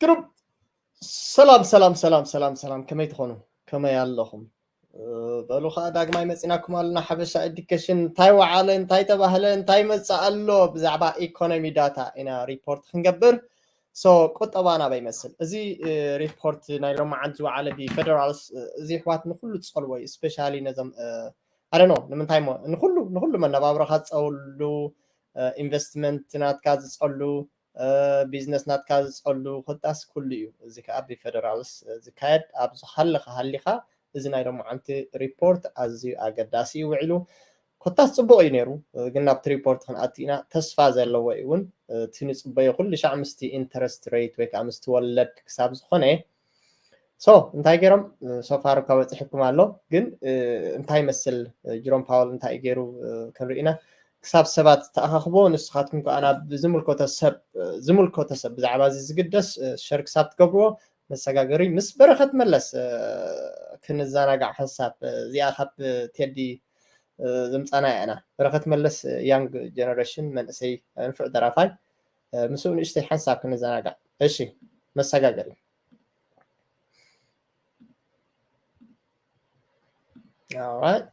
ግሩም። ሰላም ሰላም ሰላም ሰላም ሰላም፣ ከመይ ትኾኑ? ከመይ ኣለኹም? በሉ ከዓ ዳግማይ መፂናኩም ኣለና። ሓበሻ ኤዱኬሽን እንታይ ወዓለ፣ እንታይ ተባህለ፣ እንታይ መፅእ ኣሎ ብዛዕባ ኢኮኖሚ ዳታ ኢና ሪፖርት ክንገብር። ሶ ቁጠባ ናበይ ይመስል? እዚ ሪፖርት ናይ ሎማዓንቲ ዝወዓለ ብፌደራልስ፣ እዚ ኣሕዋት ንኩሉ ዝፀልዎ እዩ። ስፔሻሊ ነዞም ኣደኖ ንምንታይ ሞ ንኩሉ ንኩሉ መነባብሮካ ዝፀውሉ፣ ኢንቨስትመንት ናትካ ዝፀሉ፣ ቢዝነስ ናትካ ዝፀሉ ኮታስ ኩሉ እዩ። እዚ ከዓ ብፌደራልስ ዝካየድ፣ ኣብ ዝሃለካ ሃሊካ እዚ ናይ ሎማዓንቲ ሪፖርት ኣዝዩ ኣገዳሲ እዩ ውዒሉ። ኮታስ ፅቡቅ እዩ ነይሩ፣ ግን ናብቲ ሪፖርት ክንኣቱ ኢና። ተስፋ ዘለዎ እዩ እውን፣ እቲ ንፅበዮ ኩሉ ሻዕ ምስቲ ኢንተረስት ሬት ወይ ከዓ ምስቲ ወለድ ክሳብ ዝኾነ። ሶ እንታይ ገይሮም ሶፋር እኳ በፂሕኩም ኣሎ፣ ግን እንታይ ይመስል ጅሮም ፓወል እንታይ እዩ ገይሩ ክንርኢ ኢና። ክሳብ ሰባት ተኣኻኽቦ፣ ንስኻትኩም ከዓ ናብ ዝምልከቶ ሰብ ዝምልከቶ ሰብ ብዛዕባ እዚ ዝግደስ ሸር ክሳብ ትገብርዎ፣ መሰጋገሪ ምስ በረኸት መለስ ክንዘናጋዕ ሓንሳብ፣ እዚኣ ካብ ቴዲ ዝምፃና እያ ኢና። በረኸት መለስ ያንግ ጀነሬሽን መንእሰይ ንፉዕ ደራፋይ፣ ምስኡ ንእሽተይ ሓንሳብ ክንዘናጋዕ። እሺ፣ መሰጋገሪ። All right.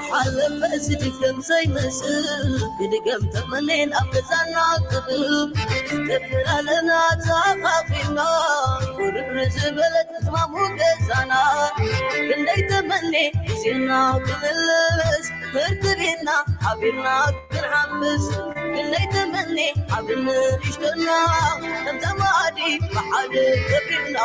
ሓለፈ ዝድገም ዘይመስል ክድገም ተመኔን ኣብ ገዛና ክብል ዝተፈላለና ተኻፊና ውርር ዝበለት ሕማሙ ገዛና ክንደይ ተመኔ ግዜና ክምልስ ምርትቤና ሓቢርና ክንሓምስ ክንደይ ተመኔ ዓብን ንእሽቶና ከምዛ ማዕዲ ብሓደ ከቢብና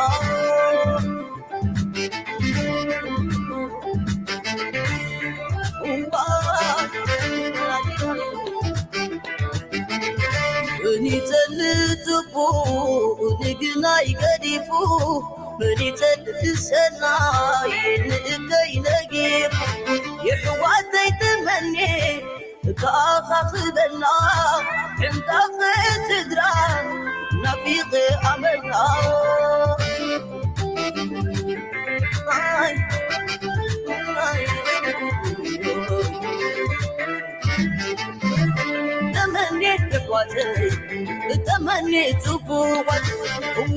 ንጸልእ ጽቡቕ ንግናይ ገዲፉ መሊጸ ትሰናይ ንእከይ ነጊር የሕዋተይ ተመኔ ተኣኻኽበና ዕንቃኸ ስድራ ናፊቐ ኣመና ተመኔ የሕዋተይ እተመኔ ጽቡቓት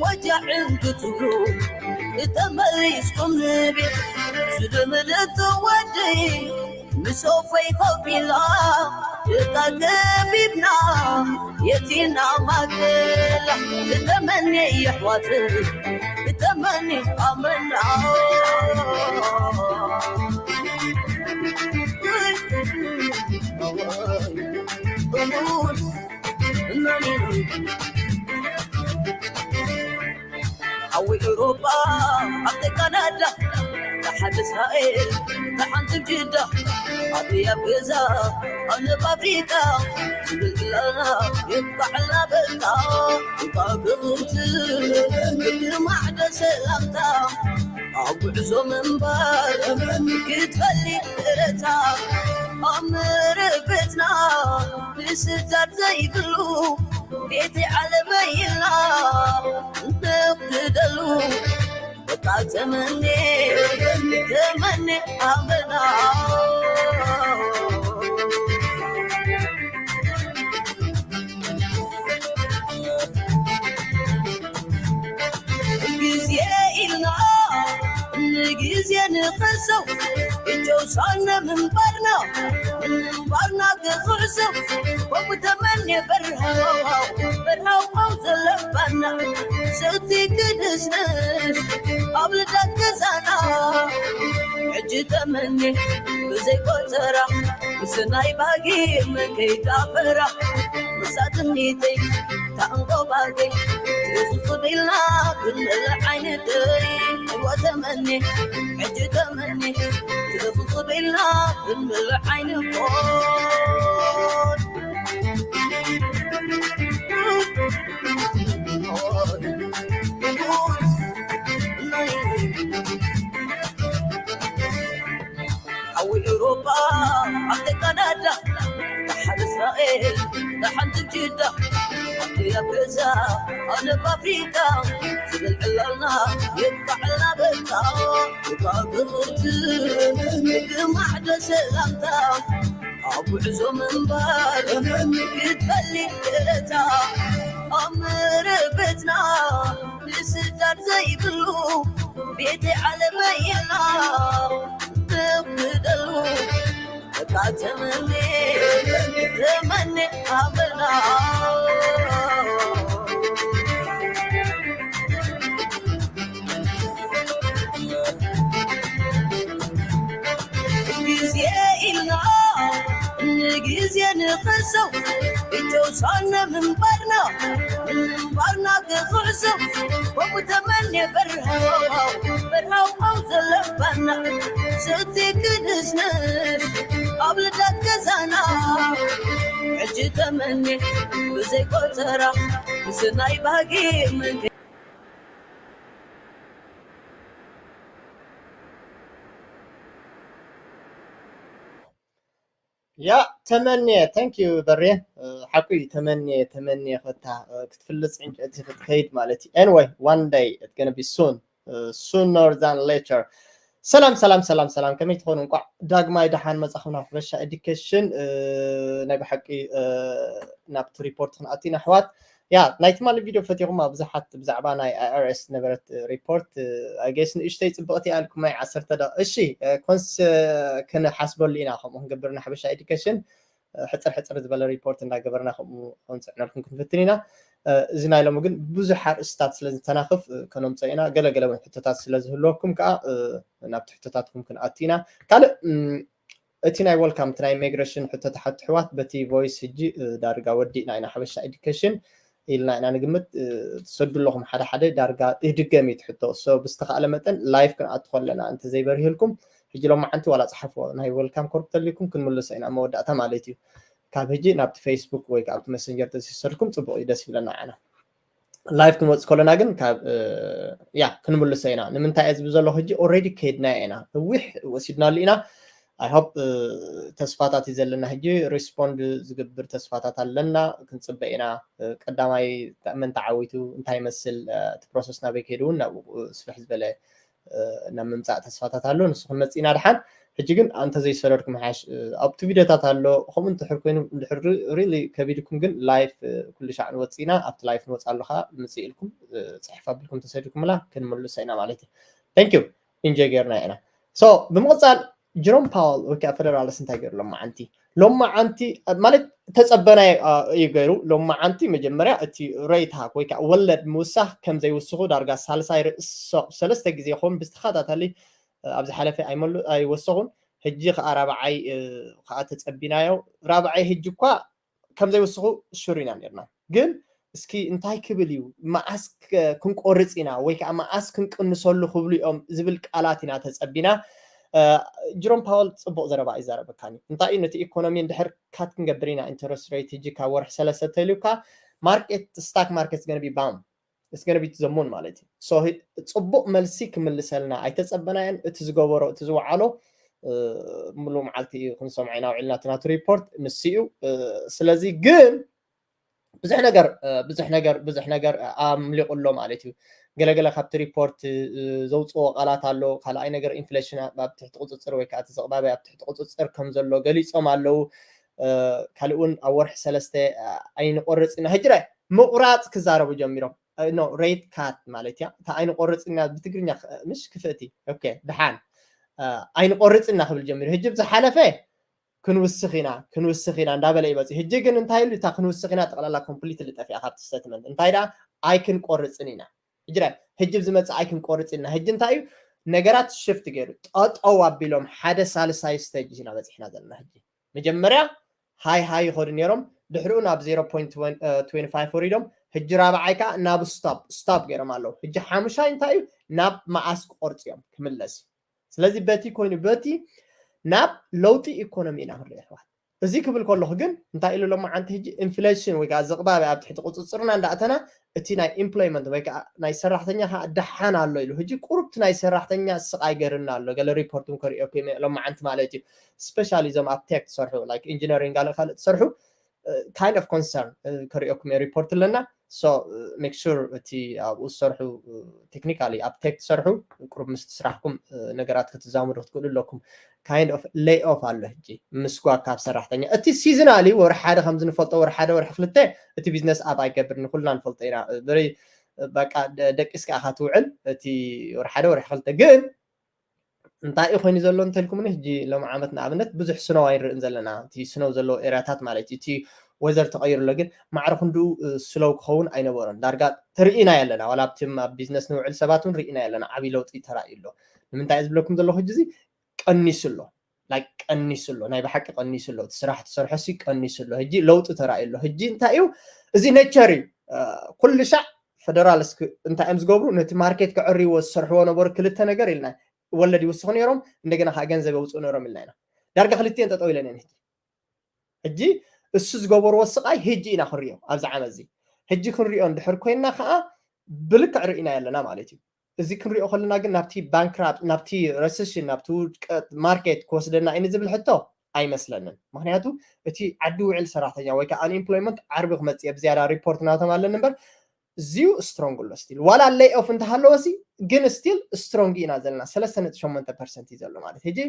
ወጃዕን ክትብሉ እተመሊስኩም ንቤት ዝደመደት ወደይ ምስ ኦፈይ ኮፍ ኢላ እታ ከቢብና የቲና ማገላ እተመኔ የሕዋተይ እተመኔ ኣመና ሓዊ ኤውሮጳ ኣብቲ ካናዳ ተሓደ እስራኤል ተሓንቲ ጅዳ ኣብያ ገዛ ኣነ ፋብሪካ ዝብል ግላና የብቃዕልና በቃ እታ ክኽብቲ ግርማዕደ ሰላምታ ኣብ ጉዕዞ ምንባር ክትፈሊ እረታ ኣብ መረበትና ምስዳድ ዘይብሉ ቤት ዓለመ ኢልና ንኽደሉ በቃ ተመኔ ተመኔ ኣመና ግዜ ኢልና ንግዜ ንኸሰው እጨውሳነ ምንባርና ምንባርና ክኽዕሰው ከምኡ ተመኔ በርሃው በርሃው ዘለባና ሰቲ ክድስንስ ኣብ ልዳት ገዛና ሕጂ ተመኔ ብዘይ ቆፀራ ምስ ናይ ባጊ መከይዳ ፈራ ምሳትኒተይ ታንጎባገይ ትኽኽብ ኢልና ክንል ዓይነተይ ሕይወት ተመኒ ሕጂ ተመኒ ትፍቕር ኢልና ክንምልዕ ኣይንኾን። ሓዊ ኤውሮጳ ኣብቲ ካናዳ ደሓን እስራኤል ደሓን ትጅዳ ኣያ ገዛ ኣብ ልብ ኣፍሪቃ ዝብል ዕላልና የጥቃዕልና በቃ እባ ክፍትን ምግማዕዶ ሰላምታ ኣብ ጉዕዞ ምንባር ክትፈሊ ደረታ ኣብ መረበትና ምስዳድ ዘይብሉ ቤተ ዓለመይና ንኽደሉ በቃ ተመኔ ተመኔ ኣበና ግዜ ኢልና ንግዜ ንኸሰው እተውሳነ ምንባርና ምንባርና ክኽዕሰው ከምኡ ተመኔ በርሃው በርሃው ዘለባና ስቲ ክንስንስ ኣብ ልዳት ገዛና ሕጂ ተመኔ ብዘይ ቆጸራ ምስናይ ባህጊ መንገ ያ ተመንየ thank you በሬ ሓቁ እዩ። ተመንየ ተመንየ ፈታ ክትፍልፅ ዕንጨቲ ክትከይድ ማለት እዩ። Anyway one day it's gonna be soon sooner than later። ሰላም ሰላም ሰላም ሰላም፣ ከመይ ትኾኑ? እንቋዕ ዳግማይ ደሓን መጻኹም ናብ ሓበሻ ኤዱኬሽን። ናይ ብሓቂ ናብቲ ሪፖርት ክንኣቱ ኢና ኣሕዋት። ያ ናይ ትማሊ ቪድዮ ፈቲኹማ ብዙሓት ብዛዕባ ናይ ኣይኣርኤስ ዝነበረት ሪፖርት ኣጌስ ንእሽተይ ፅብቕቲ ኣልኩማይ ዓሰርተ ደ እሺ ኮንስ ክንሓስበሉ ኢና ከምኡ ክንገብር ንሓበሻ ኤዱኬሽን ሕፅር ሕፅር ዝበለ ሪፖርት እንዳገበርና ከምኡ ከንፅዕነልኩም ክንፍትን ኢና። እዚ ናይ ሎሚ ግን ብዙሕ ኣርእስታት ስለ ዝተናኽፍ ከነምፀ ኢና። ገለገለ እውን ሕቶታት ስለ ዝህልወኩም ከዓ ናብቲ ሕቶታትኩም ክንኣቱ ኢና። ካልእ እቲ ናይ ወልካም እቲ ናይ ኢሚግሬሽን ሕቶ ተሓቱ ኣሕዋት በቲ ቮይስ ሕጂ ዳርጋ ወዲእና ኢና ሓበሻ ኤዱኬሽን ኢልና ኢና ንግምት ትሰዱ ኣለኹም ሓደ ሓደ ዳርጋ ይድገም እዩ ትሕቶ so ብዝተኻእለ መጠን ላይፍ ክንኣቱ ከለና እንተዘይበሪህልኩም ሕጂ ሎማዓንቲ ዋላ ፀሓፍዎ ናይ ወልካም ኮርፕ ተልይኩም ክንምልሶ ኢና መወዳእታ ማለት እዩ ካብ ሕጂ ናብቲ ፌስቡክ ወይ ኣብቲ መሰንጀር ተሲሰርኩም ፅቡቅ እዩ ደስ ይብለና ዓና ላይፍ ክንወፅእ ከለና ግን ካብ ያ ክንምልሶ ኢና ንምንታይ እየ ዝብል ዘለኹ ሕጂ already ከይድናዮ ኢና ነዊሕ ወሲድናሉ ኢና I hope ተስፋታት እዩ ዘለና ሕጂ ሪስፖንድ ዝግብር ተስፋታት ኣለና ክንፅበ ኢና ቀዳማይ መን ተዓዊቱ እንታይ ይመስል እቲ ፕሮሰስ ናበይ ከይዱ እውን ናብኡ ስፍሕ ዝበለ ናብ ምምፃእ ተስፋታት ኣሎ ንሱ ክንመፅእ ኢና ድሓን ሕጂ ግን እንተዘይሰደድኩም ሓሽ ኣብቲ ቪድዮታት ኣሎ ከምኡ እንድሕር ኮይኑ እንድሕር really ከቢድኩም ግን ላይፍ ኩሉ ሻዕ ንወፅእ ኢና ኣብቲ ላይፍ ንወፅእ ኣለካ ምፅእ ኢልኩም ፅሕፍ ኣቢልኩም ተሰዲድኩምላ ክንምልሶ ኢና ማለት እዩ thank you ኢንጆይ ጌርና ኢና so ብምቕፃል ጅሮም ፓወል ወይ ከዓ ፈደራልስ እንታይ ገይሩ ሎማዓንቲ ሎማዓንቲ ማለት ተፀበናይ እዩ ገይሩ ሎማዓንቲ መጀመርያ እቲ ሬት ሃክ ወይ ከዓ ወለድ ምውሳኽ ከም ዘይውስኹ ዳርጋ ሳልሳይ ርእሶ ሰለስተ ግዜ ይኸውን ብዝተኸታተሊ ኣብ ዝሓለፈ ኣይመሉ ኣይወሰኹን ሕጂ ከዓ ራብዓይ ከዓ ተፀቢናዮ ራብዓይ ሕጂ እኳ ከም ዘይውስኹ ሹር ኢና ነርና ግን እስኪ እንታይ ክብል እዩ መዓስ ክንቆርፅ ኢና ወይ ከዓ መዓስ ክንቅንሰሉ ክብሉ እዮም ዝብል ቃላት ኢና ተፀቢና ጅሮም ፓወል ፅቡቅ ዘረባ ይዛረበካኒ እንታይ እዩ ነቲ ኢኮኖሚ እንድሕር ካት ክንገብር ኢና ኢንተረስት ሬት ሕጂ ካብ ወርሒ ሰለስተ ተልዩካ ማርኬት ስታክ ማርኬት ገነቢ ባም እስገነቢት ዘሙን ማለት እዩ so ጽቡቅ መልሲ ክምልሰልና ኣይተጸበናየን እቲ ዝገበሮ እቲ ዝወዓሎ ሙሉ መዓልቲ እዩ ክንሰምዖ ኢና ውዒልና እቲ ናቱ ሪፖርት ንሱ እዩ ስለዚ ግን ብዙሕ ነገር ብዙሕ ነገር ብዙሕ ነገር ኣምሊቑ ኣሎ ማለት እዩ ገለገለ ካብቲ ሪፖርት ዘውፅዎ ቃላት ኣሎ ካልኣይ ነገር ኢንፍሌሽን ኣብ ትሕቲ ቁፅፅር ወይ ከዓ እቲ ዝቕባበ ኣብ ትሕቲ ቁፅፅር ከም ዘሎ ገሊፆም ኣለዉ ካልእ እውን ኣብ ወርሒ ሰለስተ ኣይንቆርፅ ኢና ህጅረ ምቁራፅ ክዛረቡ ጀሚሮም ኖ ሬት ካት ማለት እያ እታ ኣይንቆርፅ ኢና ብትግርኛ ምሽ ክፍእቲ ድሓን ኣይንቆርፅ ኢና ክብል ጀሚሩ ህጂ ብዝሓለፈ ክንውስኽ ኢና ክንውስኽ ኢና እንዳበለ ይመፅእ ህጂ ግን እንታይ ኢሉ እታ ክንውስኽ ኢና ጠቕላላ ኮምፕሊት ልጠፊኣ ካብቲ ስተትመንት እንታይ ደኣ ኣይክንቆርፅን ኢና ህጂ ህጂ ዝመፅእ ኣይክንቆርፅ ኢና ህጂ እንታይ እዩ ነገራት ሽፍት ገይሩ ጠጠው ኣቢሎም ሓደ ሳልሳይ ስተጅ ኢና በፂሕና ዘለና ህጂ መጀመርያ ሃይ ሃይ ይኸዱ ነይሮም ድሕሪኡ ናብ ዜሮ ፖይንት ትዌንቲ ፋይቭ ወሪዶም ሕጂ ራብዓይ ከዓ ናብ stop stop ገይሮም ኣለዉ። ሕጂ ሓሙሻይ እንታይ እዩ? ናብ መዓስ ክቆርጽ እዮም ክምለስ እዩ። ስለዚ በቲ ኮይኑ በቲ ናብ ለውጢ ኢኮኖሚ ኢና ክንርኢ ኣሕዋት። እዚ ክብል ከለኹ ግን እንታይ ኢሉ ሎማዓንቲ ሕጂ ኢንፍሌሽን ወይ ከዓ ዝቕባበ ኣብ ትሕቲ ቁፅፅርና እንዳእተና እቲ ናይ ኢምፕሎይመንት ወይ ከዓ ናይ ሰራሕተኛ ከዓ ደሓን ኣሎ ኢሉ። ሕጂ ቁሩብ እቲ ናይ ሰራሕተኛ ስቓይ ገርና ኣሎ። ገለ ሪፖርት እውን ከርእየኩም እየ ሎማዓንቲ ማለት እዩ። ስፔሻሊ እዞም ኣብ ቴክ ትሰርሑ ላይክ ኢንጂነሪንግ ካልእ ካልእ ትሰርሑ kind of concern ከርእየኩም እየ ሪፖርት ኣለና። So make sure እቲ ኣብኡ ዝሰርሑ ቴክኒካሊ ኣብ ቴክ ትሰርሑ ቁሩብ ምስቲ ስራሕኩም ነገራት ክትዛመዱ ክትክእሉ ኣለኩም። Kind of lay off ኣሎ ሕጂ ምስጓግ ካብ ሰራሕተኛ። እቲ ሲዝናሊ ወርሒ ሓደ ከምዚ ንፈልጦ ወርሒ ሓደ ወርሒ ክልተ እቲ ቢዝነስ ኣብ ኣይገብር ንኩልና ንፈልጦ ኢና። በቃ ደቂስካ ኢኻ ትውዕል እቲ ወርሒ ሓደ ወርሒ ክልተ ግን እንታይ እዩ ኮይኑ ዘሎ እንተልኩምኒ ሕጂ ሎም ዓመት ንኣብነት ብዙሕ ስኖው ኣይንርእን ዘለና። እቲ ስኖው ዘለዎ ኤርያታት ማለት እዩ። እቲ ወዘር ተቐይሩ ኣሎ ግን ማዕረ ክንድኡ ስሎው ክኸውን ኣይነበሮን። ዳርጋ ተርእና ኣለና ዋላ ኣብቲ ኣብ ቢዝነስ ንውዕል ሰባት እውን ርእና ኣለና። ዓብዪ ለውጢ ተራእዩ ኣሎ። ንምንታይ ዝብለኩም ዘለኹ ሕጂ እዚ ቀኒሱ ኣሎ። ላይክ ቀኒሱ ኣሎ። ናይ ብሓቂ ቀኒሱ ኣሎ። እቲ ስራሕ ትሰርሖ ሲ ቀኒሱ ኣሎ። ሕጂ ለውጢ ተራእዩ ኣሎ። ሕጂ እንታይ እዩ እዚ ኔቸር እዩ። ኩሉ ሻዕ ፈደራል እስኪ እንታይ እዮም ዝገብሩ ነቲ ማርኬት ከዕርይዎ ዝሰርሕዎ ነበሩ ክልተ ነገር ኢልና ወለድ ይውስኹ ነይሮም እንደገና ከዓ ገንዘብ የውፅኡ ነይሮም ኢልና ኢና። ዳርጋ ክልቲኤን ጠጠው ኢለን እየን። ሕጂ እሱ ዝገበርዎ ስቓይ ሕጂ ኢና ክንሪኦ ኣብዚ ዓመት እዚ። ሕጂ ክንሪኦ እንድሕር ኮይና ከዓ ብልክዕ ርኢና ኣለና ማለት እዩ። እዚ ክንሪኦ ከለና ግን ናብቲ ባንክራፕት ናብቲ ረሰሽን ናብቲ ውድቀት ማርኬት ክወስደና እዩ ንዝብል ሕቶ ኣይመስለንን። ምክንያቱ እቲ ዓዲ ውዕል ሰራሕተኛ ወይ ከዓ ኣንኤምፕሎይመንት ዓርቢ ክመፅእ ብዝያዳ ሪፖርት ናቶም ኣለኒ እምበር እዚዩ ስትሮንግ ኣሎ ስቲል ዋላ ሌይ ኦፍ እንተሃለወሲ ግን ስቲል ስትሮንግ ኢና ዘለና። ሰለስተ ነጥቢ ሸሞንተ ፐርሰንት እዩ ዘሎ ማለት ሕጂ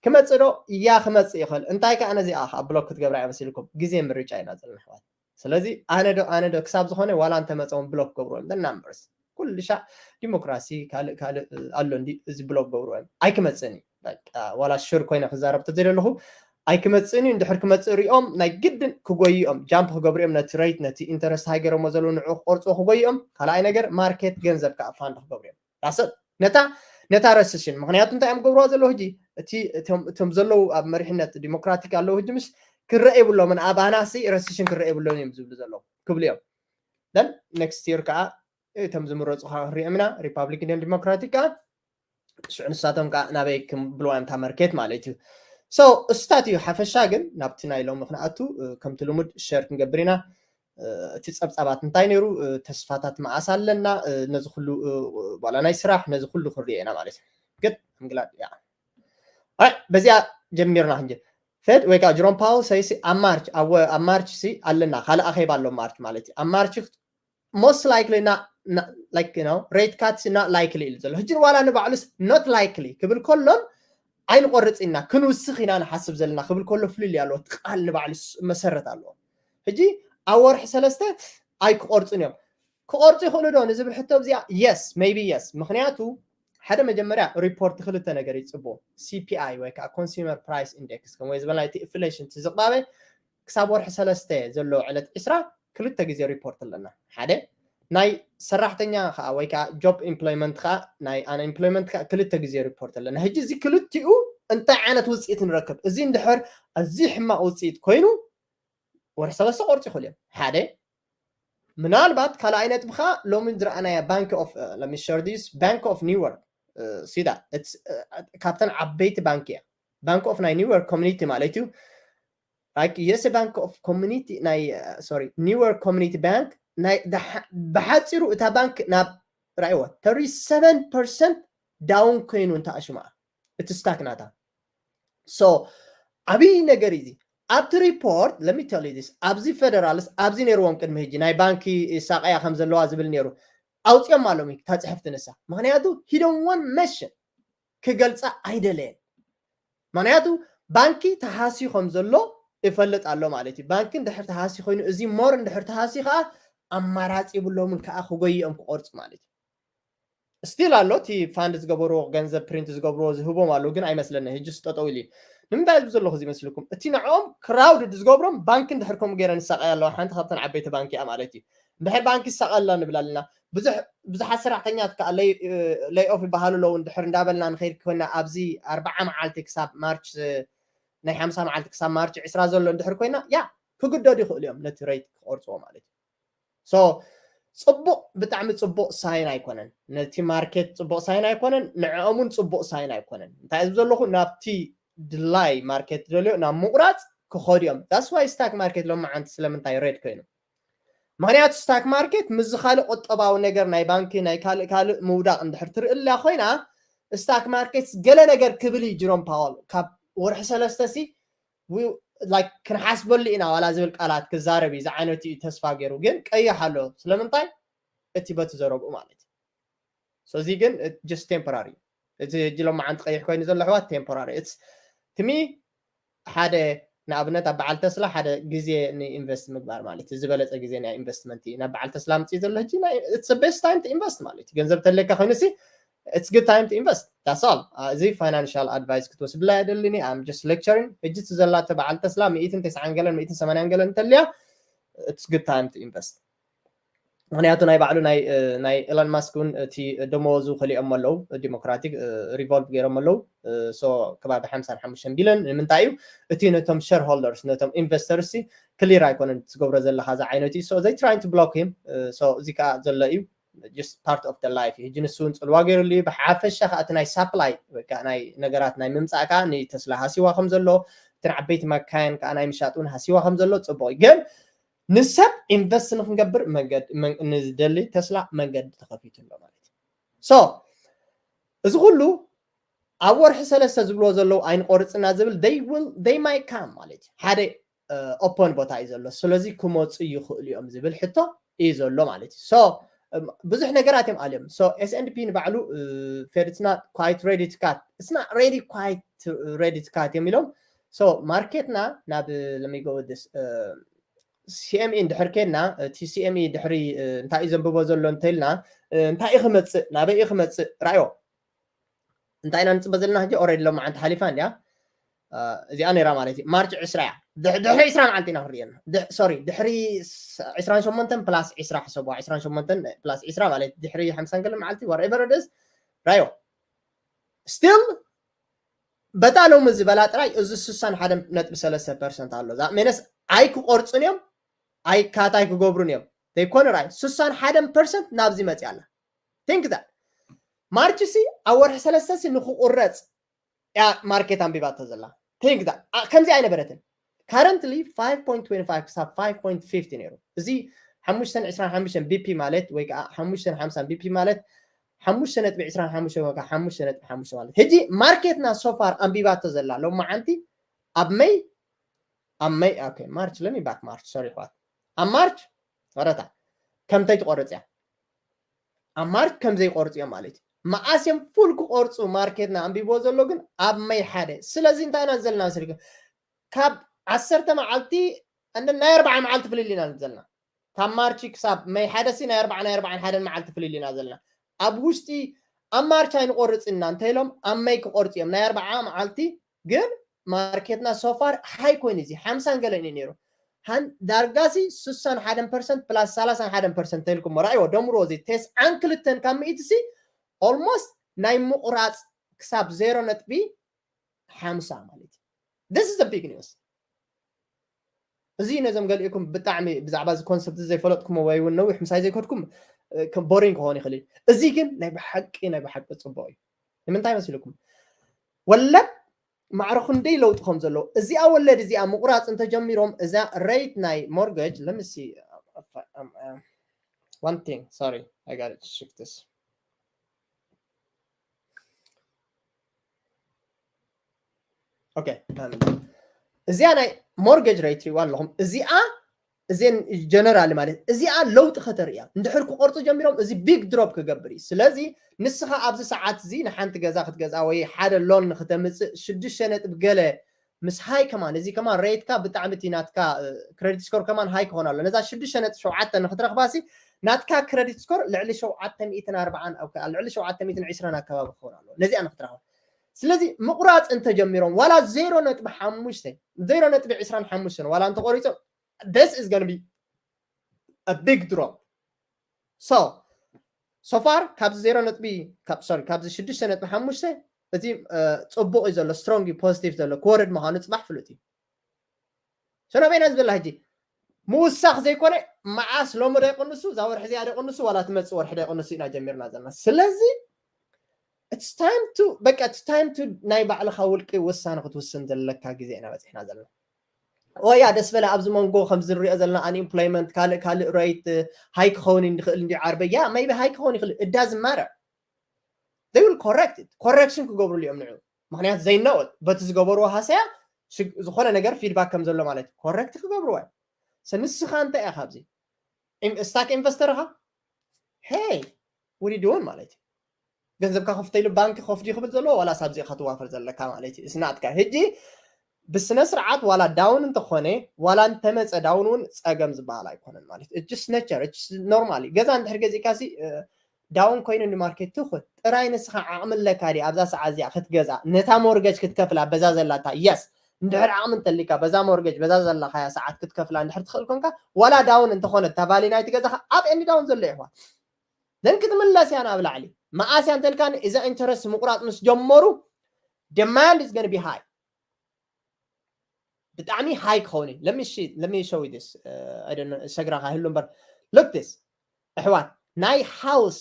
ክመፅእ ዶ እያ ክመፅእ ይኽእል። እንታይ ከዓ ነዚኣ ከዓ ብሎክ ክትገብራ እያ መሲልኩም ግዜ ምርጫ ኢና ዘለና ኣሕዋት። ስለዚ ኣነ ዶ ኣነ ዶ ክሳብ ዝኾነ ዋላ እንተመፀውን ብሎክ ገብርዎ እዮም ናምበርስ ኩሉ ሻዕ ዲሞክራሲ ካልእ ካልእ ኣሎ እንዲ እዚ ብሎክ ገብርዎ እዮም ኣይክመፅእን እዩ። ዋላ ሽር ኮይነ ክዛረብ ተዘይ ኣለኹ ኣይክመፅእን እዩ። እንድሕር ክመፅእ ሪኦም ናይ ግድን ክጎይኦም ጃምፕ ክገብርኦም ነቲ ሬት ነቲ ኢንተረስት ሃይገረሞ ዘለዉ ንዑ ክቆርፅዎ ክጎይኦም። ካልኣይ ነገር ማርኬት ገንዘብ ከዓ ፋንድ ክገብርኦም ዳሰብ ነታ ነታ ረስሽን ምክንያቱ እንታይ እዮም ገብርዋ ዘለዉ ሕጂ እቲ እቶም ዘለዉ ኣብ መሪሕነት ዲሞክራቲክ ኣለዉ ሕጂ ምስ ክረአ የብሎምን ኣባናሲ ረስሽን ክረአ የብሎን እዮም ዝብሉ ዘለዉ ክብሉ እዮም። ን ኔክስት ይር ከዓ እቶም ዝምረፁ ከዓ ክንሪኦም ኢና ሪፓብሊክ ን ዲሞክራቲክ ከዓ ሽዑ ንሳቶም ከዓ ናበይ ክብልዋ እምታ መርኬት ማለት እዩ። So እስታት እዩ ሓፈሻ ግን ናብቲ ናይ ሎሚ ክንኣቱ ከምቲ ልሙድ ሸር ክንገብር ኢና። እቲ ፀብፃባት እንታይ ነይሩ ተስፋታት መዓስ ኣለና ነዚ ኩሉ ዋላ ናይ ስራሕ ነዚ ኩሉ ክንሪኦ ኢና ማለት እዩ። ግን I'm glad yeah በዚኣ ጀሚርና ክንጀ ፌድ ወይ ከዓ ጅሮም ፓውል ሰይሲ ኣብ ማርች ኣብ ማርች ሲ ኣለና ካልእ ኣኼባ ኣሎ ማርች ማለት እዩ ኣብ ማርች most likely not like you know rate cuts not likely ኢሉ ዘሎ ሕጂ ዋላ ንባዕሉስ not likely ክብል ከሎን ኣይንቆርፅ ኢና ክንውስኽ ኢና ንሓስብ ዘለና ክብል ከሎ ፍልል ኣለዎ እቲ ቃል ንባዕሉ መሰረት ኣለዎ። ሕጂ ኣብ ወርሒ ሰለስተ ኣይክቆርፁን እዮም ክቆርፁ ይኽእሉ ዶ ንዝብል ሕቶ እዚኣ yes maybe yes ምክንያቱ ሓደ መጀመርያ ሪፖርት ክልተ ነገር ይፅቡ CPI ወይ ከዓ consumer price index ከም ወይ ዝበልና እቲ ኢንፍሌሽን እቲ ዝቕባበ ክሳብ ወርሒ ሰለስተ ዘሎ ዕለት ዕስራ ክልተ ግዜ ሪፖርት ኣለና ሓደ ናይ ሰራሕተኛ ከዓ ወይ ከዓ ጆብ ኢምፕሎይመንት ከዓ ናይ ኣንኤምፕሎይመንት ከዓ ክልተ ግዜ ሪፖርት ኣለና። ሕጂ እዚ ክልቲኡ እንታይ ዓይነት ውፅኢት ንረክብ እዚ እንድሕር ኣዝዩ ሕማቕ ውፅኢት ኮይኑ ወርሒ ሰለስተ ቆርፂ ይኽእሉ እዮም ሓደ ምናልባት ካልኣይ ነጥቢ ከዓ ሎሚ ዝረኣናያ ባንክ ኦፍ ለሚሸርዲስ ባንክ ኦፍ ኒውዮርክ ሲዳ ካብተን ዓበይቲ ባንክ እያ ባንክ ኦፍ ናይ ኒውዮርክ ኮሚኒቲ ማለት እዩ like yes bank of community ናይ sorry ኒውዮርክ ኮሚኒቲ ባንክ ናይ ብሓፂሩ እታ ባንክ ናብ ራእይዎ thirty seven percent down ኮይኑ እንተኣሽማ እቲ ስታክ ናታ so ዓብይ ነገር እዚ ኣብቲ ሪፖርት let me tell you this ኣብዚ ፌደራልስ ኣብዚ ነይርዎም ቅድሚ ሕጂ ናይ ባንኪ ሳቀያ ከም ዘለዋ ዝብል ነይሩ ኣውፅኦም ኣሎም እታ ፅሕፍቲ ንሳ ምክንያቱ he don't want mention ክገልፃ ኣይደለየን ምክንያቱ ባንኪ ተሃስዩ ከም ዘሎ ይፈልጥ ኣሎ ማለት እዩ። ባንኪ እንድሕር ተሃስዩ ኮይኑ እዚ more እንድሕር ተሃስዩ ከዓ ኣማራፂ ይብሎምን ከዓ ክጎይኦም ክቆርፁ ማለት እዩ። ስቲል ኣሎ እቲ ፋንድ ዝገበርዎ ገንዘብ ፕሪንት ዝገብርዎ ዝህቦም ኣለዉ ግን ኣይመስለኒ ሕጂ ስጠጠው ኢሉ እዩ። ንምንታይ ዝብ ዘለኹ እዚ ይመስልኩም እቲ ንዕኦም ክራውድድ ዝገብሮም ባንኪ እንድሕር ከምኡ ገይረ ንሳቀያ ኣለዋ ሓንቲ ካብተን ዓበይቲ ባንኪ እያ ማለት እዩ። እንድሕር ባንኪ ይሳቀ ኣላ ንብል ኣለና ብዙሕ ብዙሓት ሰራሕተኛት ከዓ ለይ ኦፍ ይበሃሉ ኣለዉ እንድሕር እንዳበልና ንኸይድ ኮይና ኣብዚ ኣርባዓ መዓልቲ ክሳብ ማርች ናይ ሓምሳ መዓልቲ ክሳብ ማርች ዕስራ ዘሎ እንድሕር ኮይና ያ ክግደዱ ይኽእሉ እዮም ነቲ ሬት ክቆርፅዎ ማለት እዩ። So ጽቡቕ፣ ብጣዕሚ ጽቡቕ ሳይን ኣይኮነን። ነቲ ማርኬት ጽቡቕ ሳይን ኣይኮነን፣ ንዕኦም እውን ጽቡቕ ሳይን ኣይኮነን። እንታይ ዝብ ዘለኹ፣ ናብቲ ድላይ ማርኬት ደልዮ ናብ ምቑራፅ ክኸዱ እዮም። That's why ስታክ ማርኬት ሎማዓንቲ ስለምንታይ ሬድ ኮይኑ? ምክንያቱ ስታክ ማርኬት ምስ ካልእ ቁጠባዊ ነገር ናይ ባንኪ ናይ ካልእ ካልእ ምውዳቕ እንድሕር ትርኢ ኣላ ኮይና፣ ስታክ ማርኬት ገለ ነገር ክብል እዩ ጅሮም ፓወል። ካብ ወርሒ ሰለስተ ሲ ክንሓስበሉ ኢና ዋላ ዝብል ቃላት ክዛረብ እዩ ዝዓይነቱ እዩ ተስፋ ገይሩ፣ ግን ቀይሕ ኣሎ። ስለምንታይ? እቲ በቲ ዘረብኡ ማለት እዩ። So እዚ ግን just temporary፣ እቲ ሕጂ ሎማዓንቲ ቀይሕ ኮይኑ ዘሎ ኣሕዋት temporary። It's to me ሓደ ንኣብነት ኣብ በዓል ተስላ ሓደ ግዜ ንኢንቨስት ምግባር ማለት እዩ። ዝበለፀ ግዜ ናይ ኢንቨስትመንት እዩ። ናብ በዓል ተስላ ምፅእ ዘሎ ሕጂ it's best time to invest ማለት እዩ። ገንዘብ ተለካ ኮይኑ ሲ it's good time to invest, that's all። እዚ ፋይናንሻል ኣድቫይስ ክትወስድላ የደልኒ። I'm just lecturing። ሕጂ እቲ ዘላቶ በዓል ተስላ ሚእትን ተስዓን ገለን ሚእትን ሰማንያን ገለን እንተልያ it's good time to invest። ምክንያቱ ናይ ባዕሉ ናይ ኤሎን ማስክ እውን እቲ ደመወዙ ከሊኦም ኣለዉ፣ ዲሞክራቲክ ሪቮልቭ ገይሮም ኣለዉ። So ከባቢ ሓምሳን ሓሙሽተን ቢልዮን። ንምንታይ እዩ? እቲ ነቶም ሸርሆልደርስ ነቶም ኢንቨስተርስ ክሊር ኣይኮነን ትገብሮ ዘለካ ዝዓይነቱ እዩ። So they trying to block him። So እዚ ከዓ ዘሎ እዩ፣ just part of the life። ሕጂ ንሱ እውን ፅልዋ ገይሩሉ እዩ። ብሓፈሻ ከዓ እቲ ናይ ሳፕላይ ወይ ከዓ ናይ ነገራት ናይ ምምፃእ ከዓ ንተስላ ሃሲዋ ከም ዘሎ፣ እቲ ንዓበይቲ መካየን ከዓ ናይ ምሻጥ እውን ሃሲዋ ከም ዘሎ ፅቡቅ እዩ። ግን ንሰብ ኢንቨስት ንክንገብር መንገዲ ንደሊ ተስላ መንገዲ ተኸፊቱ ኣሎ ማለት እዩ። So እዚ ኩሉ ኣብ ወርሒ ሰለስተ ዝብልዎ ዘለዉ ኣይንቆርፅና ዝብል they will they might come ማለት እዩ። ሓደ ኦፖን ቦታ እዩ ዘሎ። ስለዚ ክመፁ ይኽእሉ እዮም ዝብል ሕቶ እዩ ዘሎ ማለት እዩ። So ብዙሕ ነገራት እዮም ኣልዮም። So S and P ንባዕሉ it's not quite ready to cut, it's not ready quite ready to cut እዮም ኢሎም። So ማርኬትና ናብ let me go with this CME እንድሕር ከድና፣ እቲ CME ድሕሪ እንታይ እዩ ዘንብቦ ዘሎ እንተኢልና፣ እንታይ እዩ ክመፅእ፣ ናበይ እዩ ክመፅእ? ራእዮ እንታይ ኢና ንፅበ ዘለና ሕጂ? Already ሎማዓንቲ ሓሊፋ እንዲያ። እዚኣ ነይራ ማለት እዩ። ማርች ዕስራ እያ። ድሕሪ ዕስራ መዓልቲ ኢና ክንሪኦ። ሶሪ፣ ድሕሪ ዕስራን ሸሞንተን ፕላስ ዕስራ ሕሰብዋ። ዕስራን ሸሞንተን ፕላስ ዕስራ ማለት ድሕሪ ሓምሳን ገለ መዓልቲ whatever it is፣ ራዮ። ስቲል በታ ሎሚ ዝበላ ጥራይ እዚ ስሳን ሓደን ነጥቢ ሰለስተ ፐርሰንት ኣሎ። እዛ ሜነስ ኣይክቆርፅን እዮም፣ ኣይካት ኣይክገብሩን እዮም። ዘይኮነ ራይ ስሳን ሓደን ፐርሰንት ናብዚ መፅያ ኣላ። ቲንክ ዛት ማርች ሲ ኣብ ወርሒ ሰለስተ ሲ ንክቁረፅ እያ ማርኬት ኣንቢባቶ ዘላ። ቲንክ ዛት ከምዚ ኣይነበረትን። ካረንትሊ ፋይቭ ፖይንት ትዌንቲ ፋይቭ ክሳብ ፋይቭ ፖይንት ፊፍቲ ነይሩ። እዚ ሓሙሽተን ዕስራን ሓሙሽተን BP ማለት ወይ ከዓ ሓሙሽተን ሓምሳን BP ማለት ሓሙሽተ ነጥቢ ዕስራን ሓሙሽተ ወይ ከዓ ሓሙሽተ ነጥቢ ሓሙሽተ ማለት። ሕጂ ማርኬትና ሶፋር ኣንቢባቶ ዘላ ሎማዓንቲ ኣብ መይ ኣብ መይ ኦኬ ማርች ለሚ ባክ ማርች ሶሪ ሕዋት ኣብ ማርች ወረታ ከምተይ ትቆርፅ እያ። ኣብ ማርች ከም ዘይቆርፁ እዮም ማለት እዩ። መዓስ እዮም ፉል ክቆርፁ ማርኬትና ኣንቢብዎ ዘሎ ግን ኣብ መይ ሓደ። ስለዚ እንታይ ኢና ዘለና መሰልኩም? ካብ ዓሰርተ መዓልቲ እንደ ናይ ኣርባዓ መዓልቲ ፍልል ኢና ዘለና። ካብ ማርች ክሳብ መይ ሓደ ሲ ናይ ኣርባዓ ናይ ኣርባዓን ሓደን መዓልቲ ፍልል ኢና ዘለና። ኣብ ውሽጢ ኣብ ማርች ኣይንቆርፅና እንተኢሎም ኣብ መይ ክቆርፁ እዮም ናይ ኣርባዓ መዓልቲ ግን ማርኬትና ሶፋር ሃይ ኮይኑ እዚ ሓምሳን ገለን እዩ ነይሩ። ሃን ዳርጋሲ ስሳን ሓደን ፐርሰንት ፕላስ ሰላሳን ሓደን ፐርሰንት ተልኩም ራእይዎ ደምርዎ እዚ ተስዓን ክልተን ካብ ሚእቲ ሲ ኦልሞስት ናይ ምቁራፅ ክሳብ ዜሮ ነጥቢ ሓምሳ ማለት እዩ። This is a big news። እዚ ነዞም ገሊእኩም ብጣዕሚ ብዛዕባ እዚ ኮንሰፕት ዘይፈለጥኩሞ ወይ እውን ነዊሕ ምሳይ ዘይከድኩም ቦሪንግ ክኸውን ይኽእል እዩ። እዚ ግን ናይ ብሓቂ ናይ ብሓቂ ፅቡቅ እዩ። ንምንታይ መሲልኩም? ወለድ ማዕረ ክንደይ ለውጢ ከም ዘለዎ እዚኣ ወለድ እዚኣ ምቁራፅ እንተጀሚሮም እዛ ሬት ናይ ሞርገጅ ለምሲ one thing, sorry, I got it, shift this. Okay, እዚኣ ናይ ሞርገጅ ሬት ሪዋ ኣለኹም። እዚኣ እዚን ጀነራል ማለት እዚኣ ለውጢ ከተርእያ እንድሕር ክቆርፁ ጀሚሮም እዚ ቢግ ድሮፕ ክገብር እዩ። ስለዚ ንስኻ ኣብዚ ሰዓት እዚ ንሓንቲ ገዛ ክትገዝኣ ወይ ሓደ ሎን ንክተምፅእ ሽዱሽተ ነጥብ ገለ ምስ ሃይ ከማን እዚ ከማን ሬትካ ብጣዕሚ እቲ ናትካ ክሬዲት ስኮር ከማን ሃይ ክኾን ኣሎ። ነዛ ሽዱሽተ ነጥቢ ሸውዓተ ንክትረኽባሲ ናትካ ክሬዲት ስኮር ልዕሊ ሸውዓተ ሚእትን ኣርባዓን ልዕሊ ሸውዓተ ሚእትን ዕስራን ኣካባቢ ክኾን ኣሎ ነዚኣ ንክትረኽባ። ስለዚ ምቁራፅ እንተጀሚሮም ዋላ ዜሮ ነጥቢ ሓሙሽተ ዜሮ ነጥቢ ዕስራን ሓሙሽተን ዋላ እንተቆሪፆም this is gonna be a big drop. So so far ካብዚ ዜሮ ነጥቢ ካብ ሶሪ ካብዚ ሽዱሽተ ነጥቢ ሓሙሽተ እቲ ፅቡቅ እዩ ዘሎ ስትሮንግ እዩ ፖዚቲቭ ዘሎ ክወርድ ምዃኑ ፅባሕ ፍሉጥ እዩ። ሸኖ በይና ዝበላ ሕጂ ምውሳኽ ዘይኮነ፣ መዓስ ሎሚ ዶ ይቕንሱ፣ እዛ ወርሒ እዚኣ ዶ ይቕንሱ፣ ዋላ ትመፅእ ወርሒ ዶ ይቕንሱ ኢና ጀሚርና ዘለና። ስለዚ it's time to በቃ it's time to ናይ ባዕልኻ ውልቂ ውሳነ ክትውስን ዘለካ ግዜ ኢና በፂሕና ዘለና። ኦያ ደስ በለ ኣብዚ መንጎ ከምዚ ንሪኦ ዘለና unemployment ካልእ ካልእ rate high ክኸውን ይኽእል እንዲ ዓርበ ያ maybe high ክኸውን ይኽእል እዳ ዝማረ they will correct it correction ክገብሩሉ እዮም ንዑ ምክንያት ዘይነወት በቲ ዝገበርዎ ሃሰያ ዝኾነ ነገር feedback ከም ዘሎ ማለት correct ክገብርዎ ሰ ንስኻ እንታይ ኢኻ ኣብዚ stock investor ኢኻ hey what are you doing ማለት እዩ ገንዘብካ ከፍተይሉ ባንክ ከፍት ክብል ዘለዎ ዋላ ሳብዚ ኢኻ ትዋፈር ዘለካ ማለት እዩ ስናትካ ህጂ ብስነ ስርዓት ዋላ down እንተኾነ ዋላ እንተመፀ down እውን ፀገም ዝበሃል ኣይኮነን ማለት just nature normally ገዛ እንድሕር ገዚእካ ሲ down ኮይኑ ን market ትኹን ጥራይ ንስኻ ዓቕሚ ኣለካ ዲ ኣብዛ ሰዓት እዚኣ ክትገዛ ነታ mortgage ክትከፍላ በዛ ዘላታ yes እንድሕር ዓቕሚ እንተሊካ በዛ mortgage በዛ ዘላኻያ ሰዓት ክትከፍላ እንድሕር ትኽእል ኮንካ ዋላ down እንተኾነ እታ value ናይቲ ገዛኻ up and down ዘሎ ይሕዋ then ክትምለስ እያ ናብ ላዕሊ መኣስ እያ እንተልካኒ እዛ interest ምቁራፅ ምስ ጀመሩ demand is gonna be high ብጣዕሚ high ክኸውን እዩ let me see let me show you this I don't know ሰግራኻ ይህሉ እምበር look this ኣሕዋት ናይ house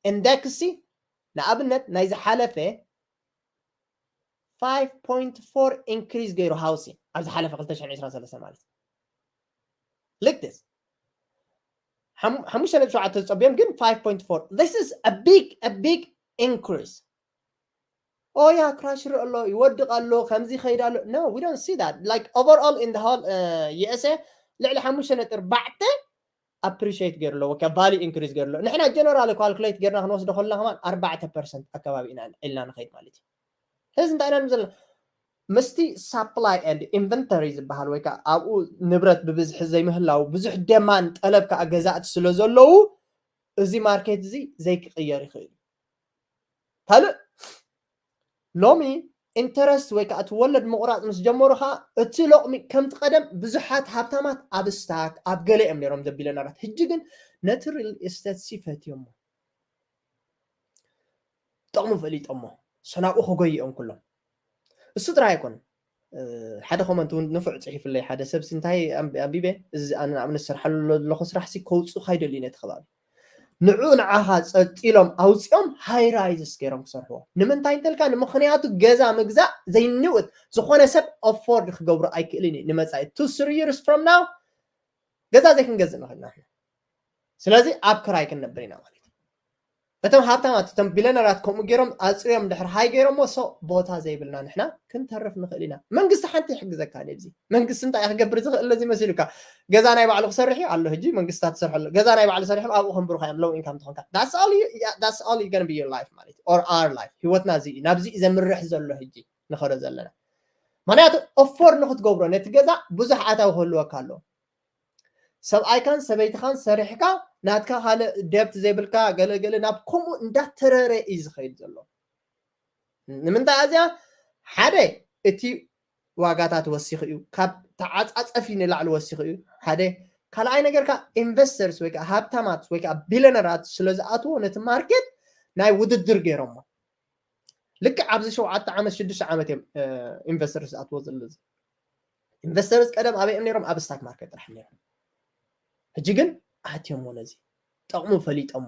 index ንኣብነት ናይ ዝሓለፈ five point four increase ገይሩ house ኣብ ዝሓለፈ ክልተ ሽሕን ዕስራን ሰለስተን ማለት look this ሓሙሽተ ነጥቢ ሸውዓተ ዝፀብዮም ግን five point four this is a big a big increase ኦያ crash ርኢ ኣሎ ይወድቕ ኣሎ ከምዚ ይኸይድ ኣሎ no we don't see that like overall in the whole USA ልዕሊ ሓሙሽተ ነጥቢ ኣርባዕተ appreciate ገይሩ ኣለዎ ከ value increase ገይሩ ኣሎ ንሕና general calculate ገይርና ክንወስዶ ከለና ከማን ኣርባዕተ percent ኣከባቢ ኢና ኢልና ንኸይድ ማለት እዩ ሕዚ እንታይ ኢና ዘለና ምስቲ supply and inventory ዝበሃል ወይ ከዓ ኣብኡ ንብረት ብብዝሒ ዘይምህላው ብዙሕ demand ጠለብ ከዓ ገዛእቲ ስለ ዘለዉ እዚ market እዚ ዘይክቕየር ይኽእል እዩ ካልእ ሎሚ interest ወይ ከዓ እቲ ወለድ ምቑራፅ ምስ ጀመሩ ከዓ እቲ ሎቕሚ ከምቲ ቀደም ብዙሓት ሃብታማት ኣብ stock ኣብ ገለ እዮም ነይሮም ዘቢለናራት ሕጂ ግን ነቲ real estate ሲ ፈትዮሞ ጥቕሙ ፈሊጦሞ ሰናብኡ ክጎይኦም ኩሎም እሱ ጥራይ ኣይኮነ ሓደ comment እውን ንፉዕ ፅሒፍለይ ሓደ ሰብሲ እንታይ ኣንቢበ እዚ ኣነ ንኣብነት ዝሰርሓሉ ዘለኹ ስራሕ ሲ ከውፅኡ ካይደልዩ ነቲ ከባቢ ንዑ ንዓኻ ፀጢሎም ኣውፂኦም high rises ገይሮም ክሰርሕዎ ንምንታይ እንተልካ ንምኽንያቱ ገዛ ምግዛእ ዘይንውት ዝኾነ ሰብ afford ክገብሩ ኣይክእልን እዩ ንመፃኢ two three years from now ገዛ ዘይክንገዝእ ንኽእል ኢና ስለዚ ኣብ ክራይ ክንነብር ኢና ማለት እዩ እቶም ሃብታማት እቶም ቢለነራት ከምኡ ገይሮም ኣፅርዮም ድሕር ሃይ ገይሮሞ ሶ ቦታ ዘይብልና ንሕና ክንተርፍ ንኽእል ኢና መንግስቲ ሓንቲ ይሕግዘካ ነዚ መንግስቲ እንታይ ክገብር ዝኽእል ለዚ መሲሉካ ገዛ ናይ ባዕሉ ክሰርሕ ኣሎ ህጂ መንግስታት ትሰርሐ ኣሎ ገዛ ናይ ባዕሉ ሰሪሖም ኣብኡ ከንብሩካ እዮም low income ትኾንካ that's all you gonna be your life ማለት or our life ህይወትና እዚ እዩ ናብዚ ዘምርሕ ዘሎ ህጂ ንኸዶ ዘለና ምክንያቱ afford ንክትገብሮ ነቲ ገዛ ብዙሕ ኣታዊ ክህልወካ ኣሎ ሰብኣይካን ሰበይትኻን ሰሪሕካ ናትካ ካልእ debt ዘይብልካ ገለገለ ናብ ከምኡ እንዳተረረ እዩ ዝኸይድ ዘሎ ንምንታይ ኣዚኣ ሓደ እቲ ዋጋታት ወሲኹ እዩ ካብ ተዓፃፀፊ ንላዕሊ ወሲኹ እዩ ሓደ ካልኣይ ነገርካ investors ወይ ከዓ ሃብታማት ወይ ከዓ billionaires ስለ ዝኣትዎ ነቲ market ናይ ውድድር ገይሮሞ ልክዕ ኣብዚ ሸውዓተ ዓመት ሽዱሽተ ዓመት እዮም investors ዝኣትዎ ዘሎ investors ቀደም ኣበይ እዮም ነይሮም ኣብ stock market ጥራሕ ነይሮም ሕጂ ግን ኣትዮሞ ነዚ ጠቕሙ ፈሊጦሞ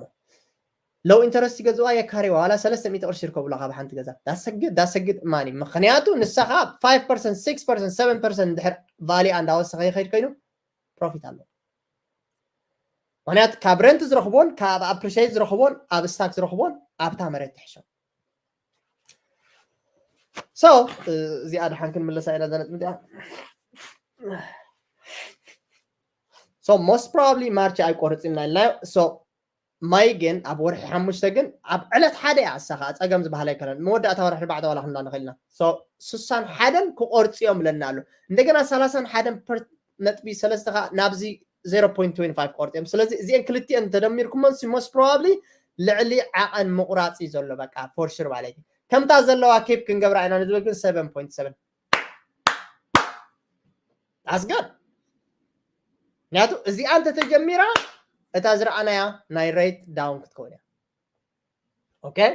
low interest ይገዝዋ የካሪዋ ዋላ ሰለስተ ሚእቲ ቅርሺ ይርከቡላ ካብ ሓንቲ ገዛ that's a good that's a good money ምክንያቱ ንሳኻ five percent six percent seven percent ድሕር value እንዳወሰኸ ይኸይድ ኮይኑ profit ኣለዎ ምክንያቱ ካብ rent ዝረኽቦን ካብ appreciate ዝረኽቦን ኣብ stock ዝረኽቦን ኣብታ መሬት ትሕሾ so እዚኣ ድሓን ክንምለሳ ኢና እዛ ነጥቢ እዚኣ so most probably March ኣይቆርፅና ኢልና so May ግን ኣብ ወርሒ ሓሙሽተ ግን ኣብ ዕለት ሓደ እያ እሳ ከዓ ፀገም ዝበሃል ኣይከለን መወዳእታ ወርሒ ኣርባዕተ ዋላ ክንብላ ንኽእል ኢና so ስሳን ሓደን ክቆርፅ እዮም ብለና ኣሎ እንደገና ሰላሳን ሓደን ነጥቢ ሰለስተ ከዓ ናብዚ zero point twenty five ቆርፅዮም ስለዚ እዚአን ክልቲአን ተደሚርኩመን most probably ልዕሊ ዓቐን ምቑራፅ እዩ ዘሎ በቃ for sure ማለት እዩ ከምታ ዘለዋ keep ክንገብራ ኢና ንዝብል ግን seven point seven that's good ምክንያቱ እዚኣ እንተተጀሚራ እታ ዝረኣናያ ናይ rate down ክትከውን እያ okay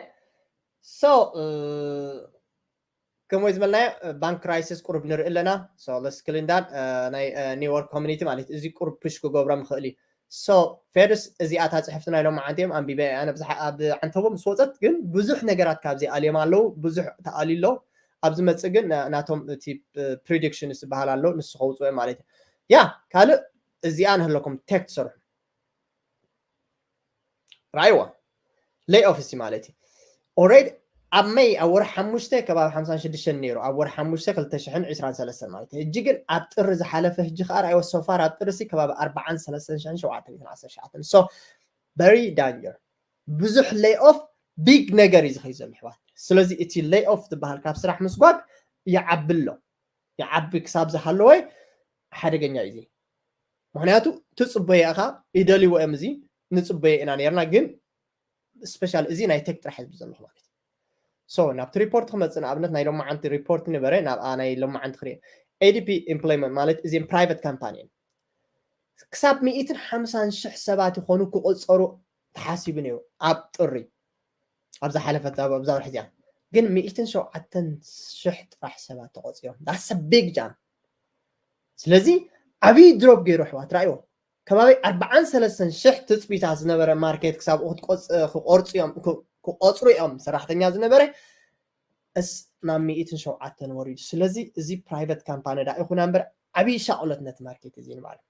so ከምኡ ዝበልናዮ ባንክ ክራይሲስ ቁሩብ ንርኢ ኣለና። So let's clean that፣ ናይ ኒውዮርክ ኮሚኒቲ ማለት እዚ ቁሩብ ፑሽ ክገብሮም ይኽእል እዩ። So ፌድስ እዚኣ እታ ፅሕፍቲ ናይ ሎማዓንቲ እዮም ኣንቢበ። ኣነ ብዙሕ ኣብ ዓንተቦ ምስ ወፀት ግን ብዙሕ ነገራት ካብዚ ኣልዮም ኣለዉ፣ ብዙሕ ተኣልዩ ኣሎ። ኣብ ዝመፅእ ግን ናቶም እቲ ፕሪዲክሽን ዝበሃል ኣሎ፣ ንሱ ከውፅኦ ማለት እዩ። ያ ካልእ እዚኣ ንህለኩም ቴክ ትሰርሑ ራይዋ ሌይ ኦፍ ሲ ማለት እዩ። ኦሬዲ ኣብ መይ ኣብ ወርሒ ሓሙሽተ ከባቢ ሓምሳን ሽዱሽተን ነይሩ፣ ኣብ ወርሒ ሓሙሽተ ክልተ ሽሕን ዕስራን ሰለስተን ማለት እዩ። ሕጂ ግን ኣብ ጥሪ ዝሓለፈ ሕጂ ከዓ ራይዋ ሶፋር ኣብ ጥሪ ሲ ከባቢ ኣርባዓን ሰለስተን ሽሕን ሸውዓተ ሚእትን ዓሰርተ ትሽዓተን። So very danger፣ ብዙሕ ሌይ ኦፍ ቢግ ነገር እዩ ዝኸይ ዘሎ ኣሕዋት። ስለዚ እቲ ሌይ ኦፍ ዝበሃል ካብ ስራሕ ምስጓግ ይዓቢ ኣሎ፣ ይዓቢ ክሳብ ዝሃለወ ሓደገኛ እዩ። ምክንያቱ ትፅበዮ ኢኻ፣ ይደልይዎ እዮም፣ እዚ ንፅበዮ ኢና ነርና። ግን ስፔሻል እዚ ናይ ቴክ ጥራሕ ህዝቢ ዘለኹ ማለት እዩ። So ናብቲ ሪፖርት ክመፅእ፣ ንኣብነት ናይ ሎማዓንቲ ሪፖርት ነበረ፣ ናብኣ ናይ ሎማዓንቲ ክሪኦ። ኤዲፒ ኢምፕሎይመንት ማለት እዚም ፕራይቨት ካምፓኒ እዮም። ክሳብ ሚእትን ሓምሳን ሽሕ ሰባት ይኾኑ ክቆፀሩ ተሓሲቡ ነይሩ ኣብ ጥሪ፣ ኣብ ዝሓለፈት ኣብዛ ወርሒ እዚኣ ግን ሚእትን ሸውዓተን ሽሕ ጥራሕ ሰባት ተቆፂሮም። That's a big jump። ስለዚ ዓብዪ ድሮፕ ገይሩ ኣሕዋት ራእይዎ። ከባቢ ኣርባዓን ሰለስተን ሽሕ ትፅቢታት ዝነበረ ማርኬት ክሳብ ክቆርፁ እዮም፣ ክቆፅሩ እዮም ሰራሕተኛ ዝነበረ እስ ናብ ሚእትን ሸውዓተን ወሪዱ። ስለዚ እዚ ፕራይቨት ካምፓኒ ዳ ይኹና እምበር ዓብዪ ሻቕሎት ነቲ ማርኬት እዚ ንባዕሉ።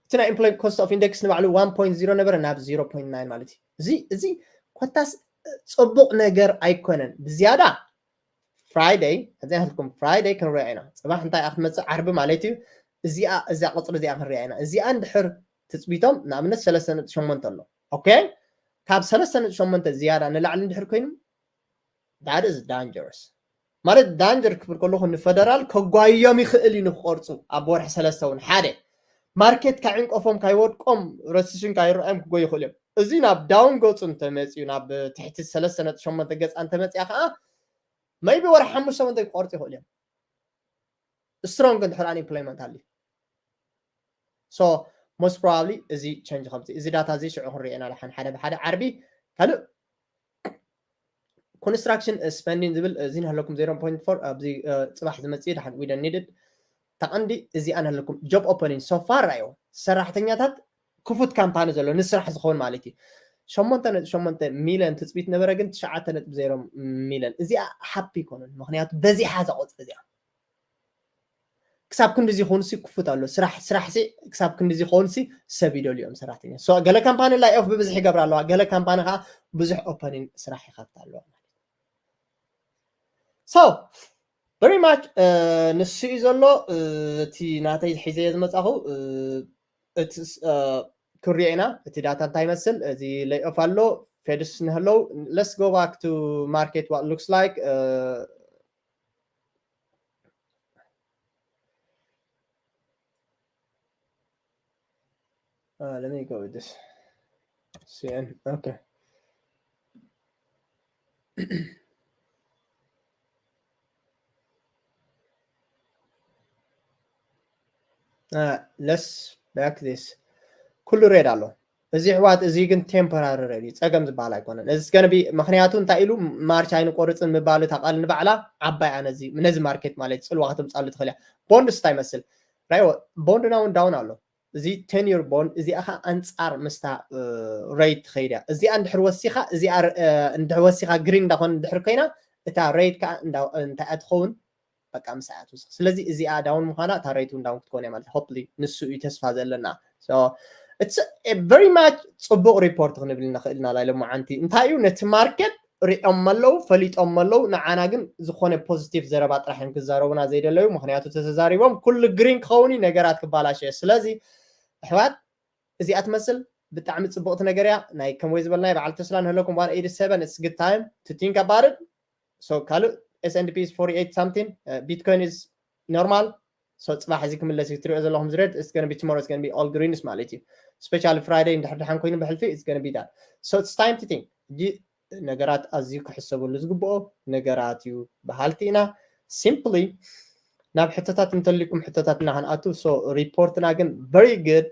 እቲ ናይ ኢምፕሎይ ኮስት ኦፍ ኢንደክስ ንባዕሉ ዋን ፖይንት ዜሮ ነበረ ናብ ዜሮ ፖይንት ናይን ማለት እዩ። እዚ እዚ ኮታስ ፅቡቕ ነገር ኣይኮነን። ብዝያዳ ፍራይደይ፣ ኣብዚ ኣትኩም ፍራይደይ ክንሪኦ ኢና። ፅባሕ እንታይ ክትመፅእ ዓርቢ ማለት እዩ። እዚኣ እዛ ቁፅሪ እዚኣ ክንሪኣ ኢና። እዚኣ እንድሕር ትፅቢቶም ንኣብነት ሰለስተ ነጥቢ ሸሞንተ ኣሎ። ኦኬ፣ ካብ ሰለስተ ነጥቢ ሸሞንተ ዝያዳ ንላዕሊ እንድሕር ኮይኑ that is dangerous። ማለት ዳንጀር ክብል ከለኹ ንፈደራል ከጓዮም ይኽእል እዩ ንክቆርፁ ኣብ ወርሒ ሰለስተ እውን ሓደ ማርኬት ካይንቆፎም ካይወድቆም ረሲሽን ካይረኣዮም ክጎዩ ይኽእሉ እዮም። እዚ ናብ ዳውን ገፁ እንተመፅኡ ናብ ትሕቲ ሰለስተ ነጥቢ ሸሞንተ ገፃ እንተመፅኣ ከዓ maybe ወርሒ ሓሙሽተ እውን ክቆርፁ ይኽእሉ እዮም። ስትሮንግ እንድሕር ኣንኤምፕሎይመንት ኣልዩ። So most probably እዚ ቸንጅ ከምዚ እዚ ዳታ እዚ ሽዑ ክንሪኦ ኢና ደሓን ሓደ ብሓደ ዓርቢ። ካልእ ኮንስትራክሽን ስፐንዲንግ ዝብል እዚ ንሃለኩም ዜሮ ፖይንት ፎር ኣብዚ ፅባሕ ዝመፅእ ደሓን we don't need it። ተቐንዲ እዚኣ ንሃለኩም ጆብ ኦፐኒንግ so far ራዮ ሰራሕተኛታት ክፉት ካምፓኒ ዘሎ ንስራሕ ዝኸውን ማለት እዩ። ሸሞንተ ነጥቢ ሸሞንተ ሚልዮን ትፅቢት ነበረ ግን ትሽዓተ ነጥቢ ዜሮ ሚልዮን። እዚኣ ሃፒ ይኮኑን ምክንያቱ በዚሓ እዛ ቁፅሪ እዚኣ ክሳብ ክንዲ ዝኸውን ሲ ክፉት ኣሎ ስራሕ ስራሕ ሲ ክሳብ ክንዲ ዝኸውን ሲ ሰብ ይደልዮም ሰራሕተኛ። So ገለ ካምፓኒ ላይ ኦፍ ብብዝሒ ይገብራ ኣለዋ፣ ገለ ካምፓኒ ከዓ ብዙሕ ኦፐኒንግ ስራሕ ይኸፍት ኣለዋ ማለት እዩ። So very much ንሱ እዩ ዘሎ እቲ ናተይ ሒዘዮ ዝመፃኹ እቲ ክንሪኦ ኢና እቲ ዳታ እንታይ ይመስል። እዚ ሌይ ኦፍ ኣሎ፣ ፌድስ ንህለው። Let's go back to market what looks like. Uh, let me go with this. C N, okay. Uh, let's back this. ኩሉ ሬድ ኣሎ። እዚ ኣሕዋት እዚ ግን ቴምፖራሪ ሬድ እዩ፣ ፀገም ዝበሃል ኣይኮነን። እዚ ገነቢ ምክንያቱ እንታይ ኢሉ ማርች ኣይንቆርፅን ምባሉ እታ ቃል ንባዕላ ዓባይ እያ ነዚ ነዚ ማርኬት ማለት ፅልዋ ከተምፃሉ ትኽእል እያ። ቦንድስ እንታይ ይመስል ራይዎ? ቦንድና እውን ዳውን ኣሎ። እዚ ቴን ዩር ቦንድ እዚኣ ከዓ ኣንፃር ምስታ ሬድ ትኸይድ እያ። እዚኣ እንድሕር ወሲኻ እዚኣ እንድሕር ወሲኻ ግሪን እንዳኾነ እንድሕር ኮይና እታ ሬድ ከዓ እንታይ እያ ትኸውን? በቃ ምሳያ ትውስኽ። ስለዚ እዚኣ ዳውን ምዃና እታ ሬት እውን ዳውን ክትኮን እያ ማለት ሆፕሊ ንሱ እዩ ተስፋ ዘለና። ቨሪ ማች ፅቡቕ ሪፖርት ክንብል ንኽእል ኢና። ናይ ሎማዓንቲ እንታይ እዩ ነቲ ማርኬት ሪኦም ኣለዉ ፈሊጦም ኣለዉ። ንዓና ግን ዝኾነ ፖዚቲቭ ዘረባ ጥራሕ እዮም ክዛረቡና ዘይደለዩ። ምክንያቱ ተተዛሪቦም ኩሉ ግሪን ክኸውን እዩ ነገራት ክባላሸ። ስለዚ ኣሕዋት እዚኣ ትመስል ብጣዕሚ ፅቡቕቲ ነገር እያ። ናይ ከም ወይ ዝበልናይ በዓል ተስላ ንህለኩም one eighty seven it's good time to think about it። So ካልእ S and P is forty eight something, Bitcoin is normal። So ፅባሕ እዚ ክምለስ እዩ ትሪኦ ዘለኹም ዝሬድ it's gonna be tomorrow it's gonna be all greens ማለት እዩ። Especially Friday እንድሕር ደሓን ኮይኑ ብሕልፊ it's gonna be that. So it's time to think. ሕጂ ነገራት ኣዝዩ ክሕሰበሉ ዝግብኦ ነገራት እዩ በሃልቲ ኢና። ሲምፕሊ ናብ ሕቶታት እንተልኩም ሕቶታት እና ክንኣቱ። So ሪፖርትና ግን very good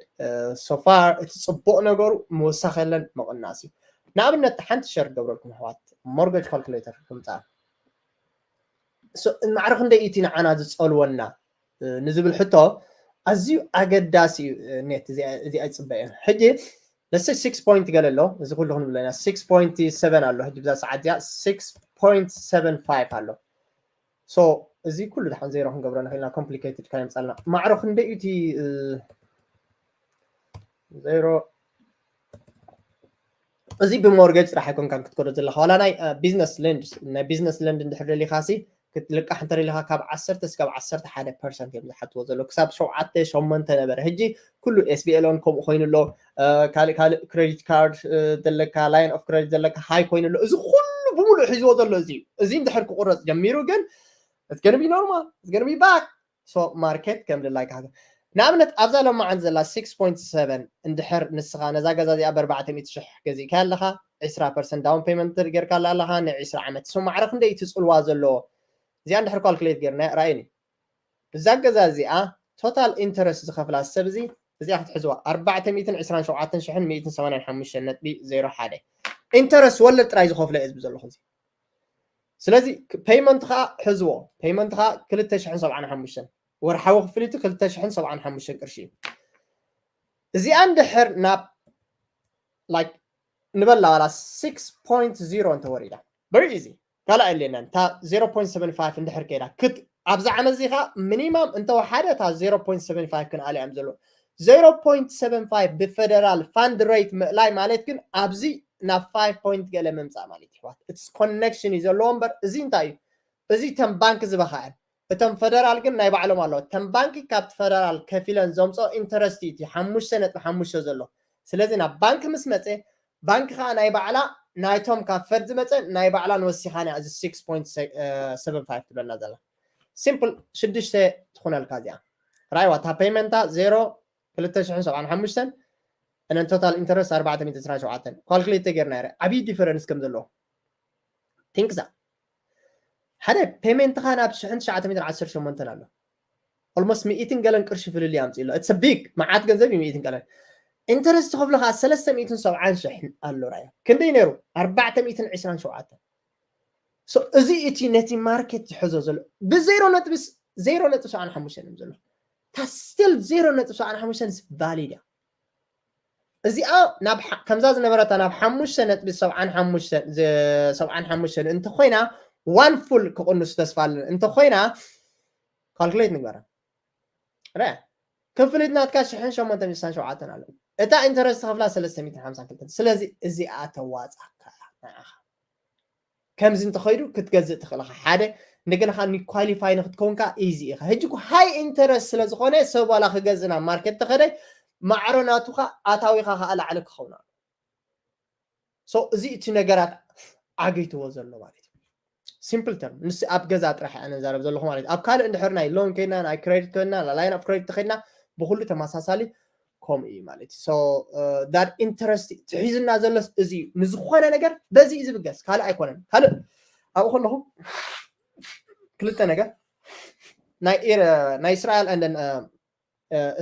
so far። እቲ ፅቡቕ ነገሩ ምውሳኽ የለን ምቕናስ እዩ። ንኣብነት ሓንቲ ሸር ገብረልኩም ኣሕዋት፣ ሞርገጅ ካልኩሌተር ክምፃ ማዕረ ክንደይ እቲ ንዓና ዝፀልወና ንዝብል ሕቶ ኣዝዩ ኣገዳሲ እዩ። ኔት እዚኣ ይፅበ እየ ሕጂ ለሰ six point ገለ ኣሎ፣ እዚ ኩሉ ክንብሎ ኢና six point seven ኣሎ። ሕጂ ብዛ ሰዓት እዚኣ six point seven five ኣሎ። So እዚ ኩሉ ድሓን ዜሮ ክንገብሮ ንኽእልና ኮምፕሊኬትድ ካየምፃልና ማዕሮ ክንደይ እዩ እቲ ዜሮ? እዚ ብሞርገጅ ጥራሕ ኣይኮንካን ክትከዶ ዘለካ ዋላ ናይ ቢዝነስ ለንድ ናይ ቢዝነስ ለንድ እንድሕር ደሊካ ሲ ክትልቃሕ እንተደሊካ ካብ ዓሰርተ እስካብ ዓሰርተ ሓደ ፐርሰንት እዮም ዝሓትዎ ዘሎ ክሳብ ሸውዓተ ሸሞንተ ነበረ። ሕጂ ኩሉ ኤስቢኤል ኦን ከምኡ ኮይኑ ኣሎ። ካልእ ካልእ ክሬዲት ካርድ ዘለካ ላይን ኦፍ ክሬዲት ዘለካ ሃይ ኮይኑ ኣሎ። እዚ ኩሉ ብምሉእ ሒዝዎ ዘሎ እዚ እዩ። እዚ እንድሕር ክቁረፅ ጀሚሩ ግን it's gonna be normal, it's gonna be back. So ማርኬት ከም ድላይካ ንኣብነት ኣብዛ ሎማዓንቲ ዘላ six point seven እንድሕር ንስኻ ነዛ ገዛ እዚኣ ብ ኣርባዕተ ሚእቲ ሽሕ ገዚእካ ኣለኻ ዕስራ ፐርሰንት ዳውን ፔመንት ጌርካ ኣለኻ ን ዕስራ ዓመት so ማዕረ ክንደይ እቲ ፅልዋ ዘለዎ እዚኣ እንድሕር ካልኩሌት ጌርና ራእይኒ እዛ ገዛ እዚኣ ቶታል ኢንተረስት ዝኸፍላ ሰብ እዚ እዚኣ ክትሕዝዋ ኣርባዕተ ሚእትን ዕስራን ሸውዓተን ሽሕን ሚእትን ሰማንያን ሓሙሽተን ነጥቢ ዜሮ ሓደ ኢንተረስት ወለድ ጥራይ ዝኸፍሎ እየ ዝብል ዘለኹ እዚ ስለዚ ፔይመንት ከዓ ሕዝዎ ፔይመንት ከዓ ክልተ ሽሕን ሰብዓን ሓሙሽተን ወርሓዊ ክፍሊቱ ክልተ ሽሕን ሰብዓን ሓሙሽተን ቅርሺ እዩ እዚኣ እንድሕር ናብ like ንበላ ዋላ six point zero እንተወሪዳ very easy ካልእ ኣየድልየናን እታ zero point seven five እንድሕር ከይዳ ክት ኣብዚ ዓመት እዚ ከዓ ሚኒማም እንተወሓደ እታ zero point seven five ክንኣለ እዮም ዘለዎ zero point seven five ብፌደራል ፋንድ ሬት ምእላይ ማለት ግን ኣብዚ ናብ five point ገለ ምምፃእ ማለት ይሕዋት it's connection እዩ ዘለዎ እምበር እዚ እንታይ እዩ እዚ ተን ባንክ ዝበኻ እየን እቶም ፈደራል ግን ናይ ባዕሎም ኣለዎ ተን ባንክ ካብቲ ፈደራል ከፊለን ዘምፅኦ ኢንተረስት እዩ ሓሙሽተ ነጥቢ ሓሙሽተ ዘሎ ስለዚ ናብ ባንክ ምስ መፀ ባንክ ከዓ ናይ ባዕላ ናይቶም ካብ ፈድ ዝመፀ ናይ ባዕላን ወሲኻን እያ እዚ six point seven five ትብለና ዘላ ሲምፕል ሽዱሽተ ትኹነልካ እዚኣ ራይዋ እታ ፔመንታ ዜሮ ክልተ ሽሕን ሰብዓን ሓሙሽተን እነን ቶታል ኢንተረስት ኣርባዕተ ሚእቲ ዕስራን ሸውዓተን ካልኩሌት ተጌርና ይረ ዓብዪ ዲፈረንስ ከም ዘለዎ ቲንክሳ ሓደ ፔመንትኻ ናብ ሽሕን ትሽዓተ ሚእትን ዓሰርተ ሸሞንተን ኣሎ ኦልሞስት ሚእትን ገለን ቅርሺ ፍልልይ ኣምፅእ ኣሎ it's big መዓት ገንዘብ እዩ ሚእትን ገለን ኢንተረስት ትኸፍሎ ከዓ ሰለስተ ሚእትን ሰብዓን ሽሕን ኣሎ ራዮ ክንደይ ነይሩ ኣርባዕተ ሚእትን ዕስራን ሸውዓተን so እዚ እቲ ነቲ ማርኬት ዝሕዞ ዘሎ ብዜሮ ነጥቢ ዜሮ ነጥቢ ሰብዓን ሓሙሽተን እዮም ዘሎ ታስቲል ዜሮ ነጥቢ ሰብዓን ሓሙሽተን ቫሊድ እያ እዚኣ ናብ ከምዛ ዝነበረታ ናብ ሓሙሽተ ነጥቢ ሰብዓን ሓሙሽተን እንተኮይና ዋን ፉል ክቕንሱ ተስፋ ኣለና እንተኮይና ካልኩሌት ንግበራ ረ ክፍሊት ናትካ ሽሕን ሸሞንተ ሚእትን ሸውዓተን ኣሎ እታ ኢንተረስት ከፍላ ሰለስተ ሚእትን ሓምሳን ክልተን ስለዚ እዚኣ ተዋፃካ ንዓኻ ከምዚ እንተኸይዱ ክትገዝእ ትኽእል ኢኻ ሓደ እንደገና ከዓ ኳሊፋይ ንክትከውን ከዓ ኢዚ ኢኻ ሕጂ ሃይ ኢንተረስት ስለ ዝኾነ ሰብ ዋላ ክገዝእ ናብ ማርኬት ተኸደ ማዕሮ ናቱ ከዓ ኣታዊኻ ከዓ ላዕሊ ክኸውን ኣሎ so እዚ እቲ ነገራት ዓገይትዎ ዘሎ ማለት እዩ simple term ንስ ኣብ ገዛ ጥራሕ ኣነ ዛረብ ዘለኹ ማለት ኣብ ካልእ እንድሕር ናይ ሎን ኮይና ናይ ክሬዲት ኮይና ላይን ኦፍ ክሬዲት ተኸድና ብኩሉ ተመሳሳሊ ከምኡ እዩ ማለት እዩ that interest ትሒዝና ዘሎስ እዚ ንዝኾነ ነገር በዚ እዩ ዝብገስ ካልእ ኣይኮነን ካልእ ኣብኡ ከለኹ ክልተ ነገር ናይ እስራኤል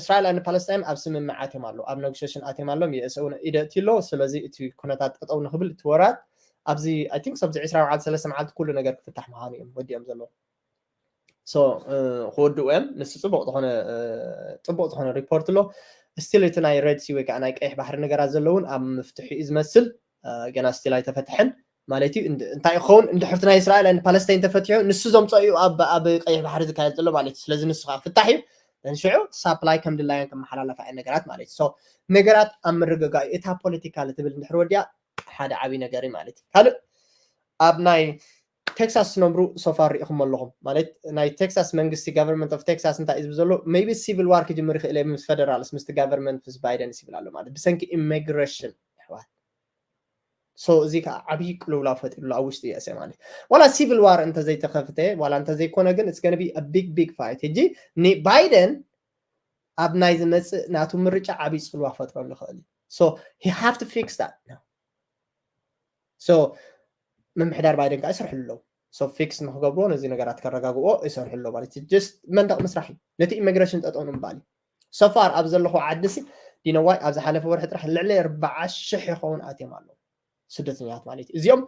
እስራኤል and ፓለስታይን ኣብ ስምምዕ ኣትዮም ኣለዉ ኣብ ነጎሽሽን ኣትዮም ኣለዎም የእሰውን ኢደ እቲ ኣሎ ስለዚ እቲ ኩነታት ጠጠው ንክብል እቲ ወራት ኣብዚ I think ኣብዚ ዕስራ መዓልቲ ሰለስተ መዓልቲ ኩሉ ነገር ክፍታሕ ምዃኑ እዮም ወዲኦም ዘለዉ so ክወድኡ እዮም ንስ ፅቡቅ ዝኾነ ፅቡቅ ዝኾነ ሪፖርት ኣሎ still እቲ ናይ ሬድ ሲ ወይ ከዓ ናይ ቀይሕ ባሕሪ ነገራት ዘለውን ኣብ ምፍትሑ እዩ ዝመስል ገና still ኣይተፈትሐን ማለት እዩ እንታይ ይኸውን እንድሕርቲ ናይ እስራኤል and ፓለስታይን ተፈትሑ ንሱ ዘምፀኦ እዩ ኣብ ቀይሕ ባሕሪ ዝካየድ ዘሎ ማለት እዩ ስለዚ ንሱ ከዓ ፍታሕ እዩ ንሽዑ ሳፕላይ ከም ድላያን ከመሓላለፋ እየ ነገራት ማለት እዩ ነገራት ኣብ ምርግጋእ እዩ እታ ፖለቲካል ትብል እንድሕር ወዲያ ሓደ ዓብይ ነገር እዩ ማለት እዩ ካልእ ኣብ ናይ ቴክሳስ ትነብሩ so far ሪኢኹም ኣለኹም ማለት ናይ ቴክሳስ መንግስቲ government of Texas እንታይ እዩ ዝብል ዘሎ maybe civil war ክጅምር ይኽእል ምስ federal ምስ government ምስ ባይደን ይብል ኣሎ ማለት ብሰንኪ ኢሚግሬሽን ኣሕዋት so እዚ ከዓ ዓብዪ ቅልውላው ፈጢሩሉ ኣብ ውሽጢ USA ማለት ዋላ civil war እንተዘይተኸፍተ ዋላ እንተዘይኮነ ግን it's gonna be a big big fight ሕጂ ንባይደን ኣብ ናይ ዝመፅእ ናቱ ምርጫ ዓብዪ ፅልዋ ክፈጥረሉ ይኽእል እዩ so he have to fix that now so ምምሕዳር ባይደን ከዓ ይሰርሕሉ ኣለዉ so ፊክስ ንክገብርዎ ነዚ ነገራት ከረጋግዎ ይሰርሑ ኣለዉ ማለት just መንደቕ ምስራሕ እዩ ነቲ ኢሚግሬሽን ጠጠው ንምባል እዩ so far ኣብ ዘለኹ ዓዲ ሲ ዲነዋይ ኣብ ዝሓለፈ ወርሒ ጥራሕ ልዕሊ ኣርባዓ ሽሕ ይኸውን ኣትዮም ኣለዉ ስደተኛታት ማለት እዩ። እዚኦም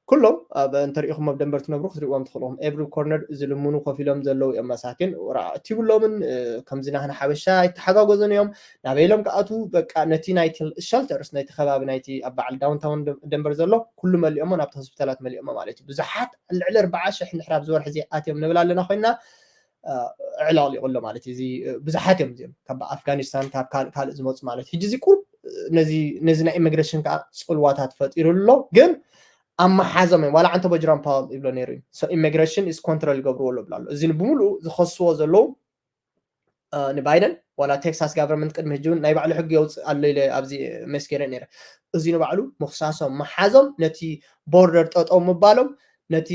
ኩሎም ኣብ እንተሪኢኹም ኣብ ደንበር ትነብሩ ክትሪእዎም ትኽእሉ ኢኹም። ኤቭሪ ኮርነር ዝልምኑ ኮፍ ኢሎም ዘለዉ እዮም መሳኪን። ወራ እትብሎምን ከምዚ ናህና ሓበሻ ኣይተሓጋገዙን እዮም። ናበይ ኢሎም ክኣትዉ በቃ ነቲ ናይቲ ሸልተርስ ናይቲ ከባቢ ናይቲ ኣብ በዓል ዳውንታውን ደንበር ዘሎ ኩሉ መሊኦሞ ናብቲ ሆስፒታላት መሊኦሞ ማለት እዩ። ብዙሓት ልዕሊ ኣርባዓ ሽሕ እንድሕር ኣብዚ ወርሒ እዚ ኣትዮም ንብል ኣለና ኮይና ዕላቕ ሊቑ ኣሎ ማለት እዩ። እዚ ብዙሓት እዮም እዚኦም ካብ ኣፍጋኒስታን ካብ ካልእ ካልእ ዝመፁ ማለት እዩ። ሕጂ እዚ ቁሩብ ነዚ ነዚ ናይ ኢሚግሬሽን ከዓ ፅልዋታት ፈጢሩ ኣሎ። ግን ኣመሓዞም እዮም ዋላ ዓንተ ቦጅራም ፓወል ይብሎ ነይሩ እዩ። ኢሚግሬሽን ኢስ ኮንትሮል ይገብርዎ ኣሎ ብላ ኣሎ። እዚ ብሙሉኡ ዝኸስዎ ዘለዉ ንባይደን ዋላ ቴክሳስ ጋቨርንመንት ቅድሚ ሕጂ እውን ናይ ባዕሉ ሕጊ የውፅእ ኣሎ ኢለ ኣብዚ መስገረ ነይረ። እዚ ንባዕሉ ምኽሳሶም መሓዞም ነቲ ቦርደር ጠጠው ምባሎም ነቲ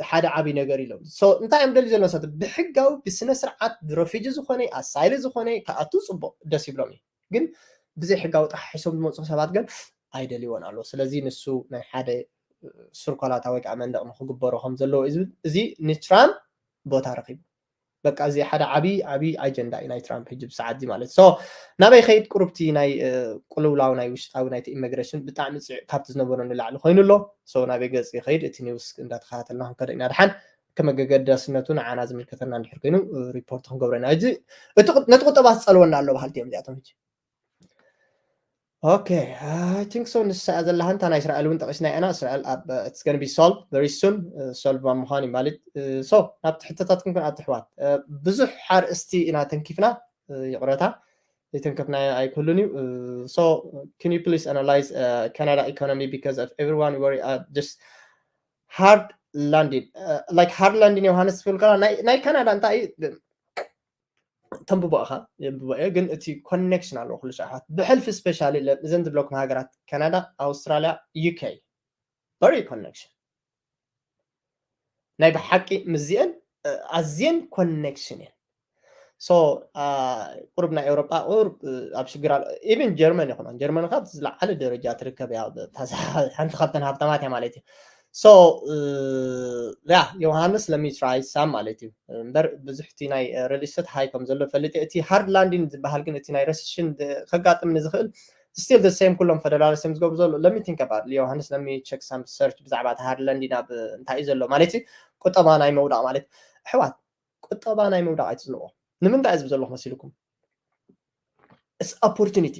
ሓደ ዓብይ ነገር ኢሎም። እንታይ እዮም ደልዩ ዘሎ ሰብ ብሕጋዊ ብስነ ስርዓት ብረፊጂ ዝኾነ ኣሳይሊ ዝኾነ ከኣቱ ፅቡቅ ደስ ይብሎም እዩ። ግን ብዘይ ሕጋዊ ጠሓሒሶም ዝመፁ ሰባት ግን ኣይደልይዎን ኣሎ። ስለዚ ንሱ ናይ ሓደ ስርኮላታ ወይ ከዓ መንደቕ ንክግበሮ ከም ዘለዎ እዩ ዝብል። እዚ ንትራምፕ ቦታ ረኪቡ በቃ እዚ ሓደ ዓብይ ዓብይ ኣጀንዳ እዩ ናይ ትራምፕ ሕጂ ብሰዓት እዚ ማለት ሶ ናበይ ከይድ ቁሩብቲ ናይ ቅልውላው ናይ ውሽጣዊ ናይቲ ኢሚግሬሽን ብጣዕሚ ፅዕ ካብቲ ዝነበሮ ንላዕሊ ኮይኑ ኣሎ። ሶ ናበይ ገፅ ይኸይድ እቲ ኒውስ እንዳተኸታተልና ክንከደ ኢና ድሓን ከመገገዳስነቱ ንዓና ዝምልከተና እንድሕር ኮይኑ ሪፖርት ክንገብሮ ኢና። እዚ ነቲ ቁጠባ ዝፀልወና ኣሎ በሃልቲ እዮም እዚኣቶም ሕጂ። ኦኬ፣ I think so። ንሳ እያ ዘላ። እንታ ናይ እስራኤል እውን ጠቂስና ኢና። እስራኤል ኣብ it's gonna be solved very soon። ሶልቭ ኣብ ምዃን እዩ ማለት ሶ ናብቲ ሕቶታትኩም ክንኣቱ ኣሕዋት። ብዙሕ ሓርእስቲ ኢና ተንኪፍና፣ ይቕረታ ዘይተንከፍና ኣይክህሉን እዩ። So can you please analyze Canada economy because of everyone worry just hard landing like hard landing ዮሃንስ ትብል ከላ ናይ ካናዳ እንታይ እዩ ተንብቦ ኢኻ የንብቦ እየ ግን እቲ ኮኔክሽን ኣለዎ ኩሉ ሸሓት ብሕልፊ ስፔሻሊ እዘን ዝብለኩም ሃገራት ካናዳ ኣውስትራልያ ዩኬ በሪ ኮኔክሽን ናይ ብሓቂ ምዚአን ኣዝየን ኮኔክሽን እየን ሶ ቁሩብ ናይ ኤውሮጳ ቁሩብ ኣብ ሽግር ኣሎ ኢቨን ጀርመን ይኹን ጀርመን ካብ ዝለዓለ ደረጃ ትርከብ እያ ሓንቲ ካብተን ሃብታማት እያ ማለት እዩ ሶ ያ ዮሃንስ let me try some ማለት እዩ እምበር ብዙሕ እቲ ናይ ሪል ስቴት ሃይ ከም ዘሎ ፈልጥ እቲ ሃርድ ላንዲን ዝበሃል ግን እቲ ናይ ረሲሽን ከጋጥም ንዝኽእል still the same ኩሎም ፈደራሊስት እዮም ዝገብሩ ዘሎ let me think about ዮሃንስ let me check some search ብዛዕባ እቲ ሃርድ ላንዲን ኣብ እንታይ እዩ ዘሎ ማለት ቁጠባ ናይ መውዳቕ ማለት ኣሕዋት ቁጠባ ናይ ምውዳቕ ኣይትፅልኦ ንምንታይ ዝብ ዘለኹ መሲልኩም ስ ኦፖርቹኒቲ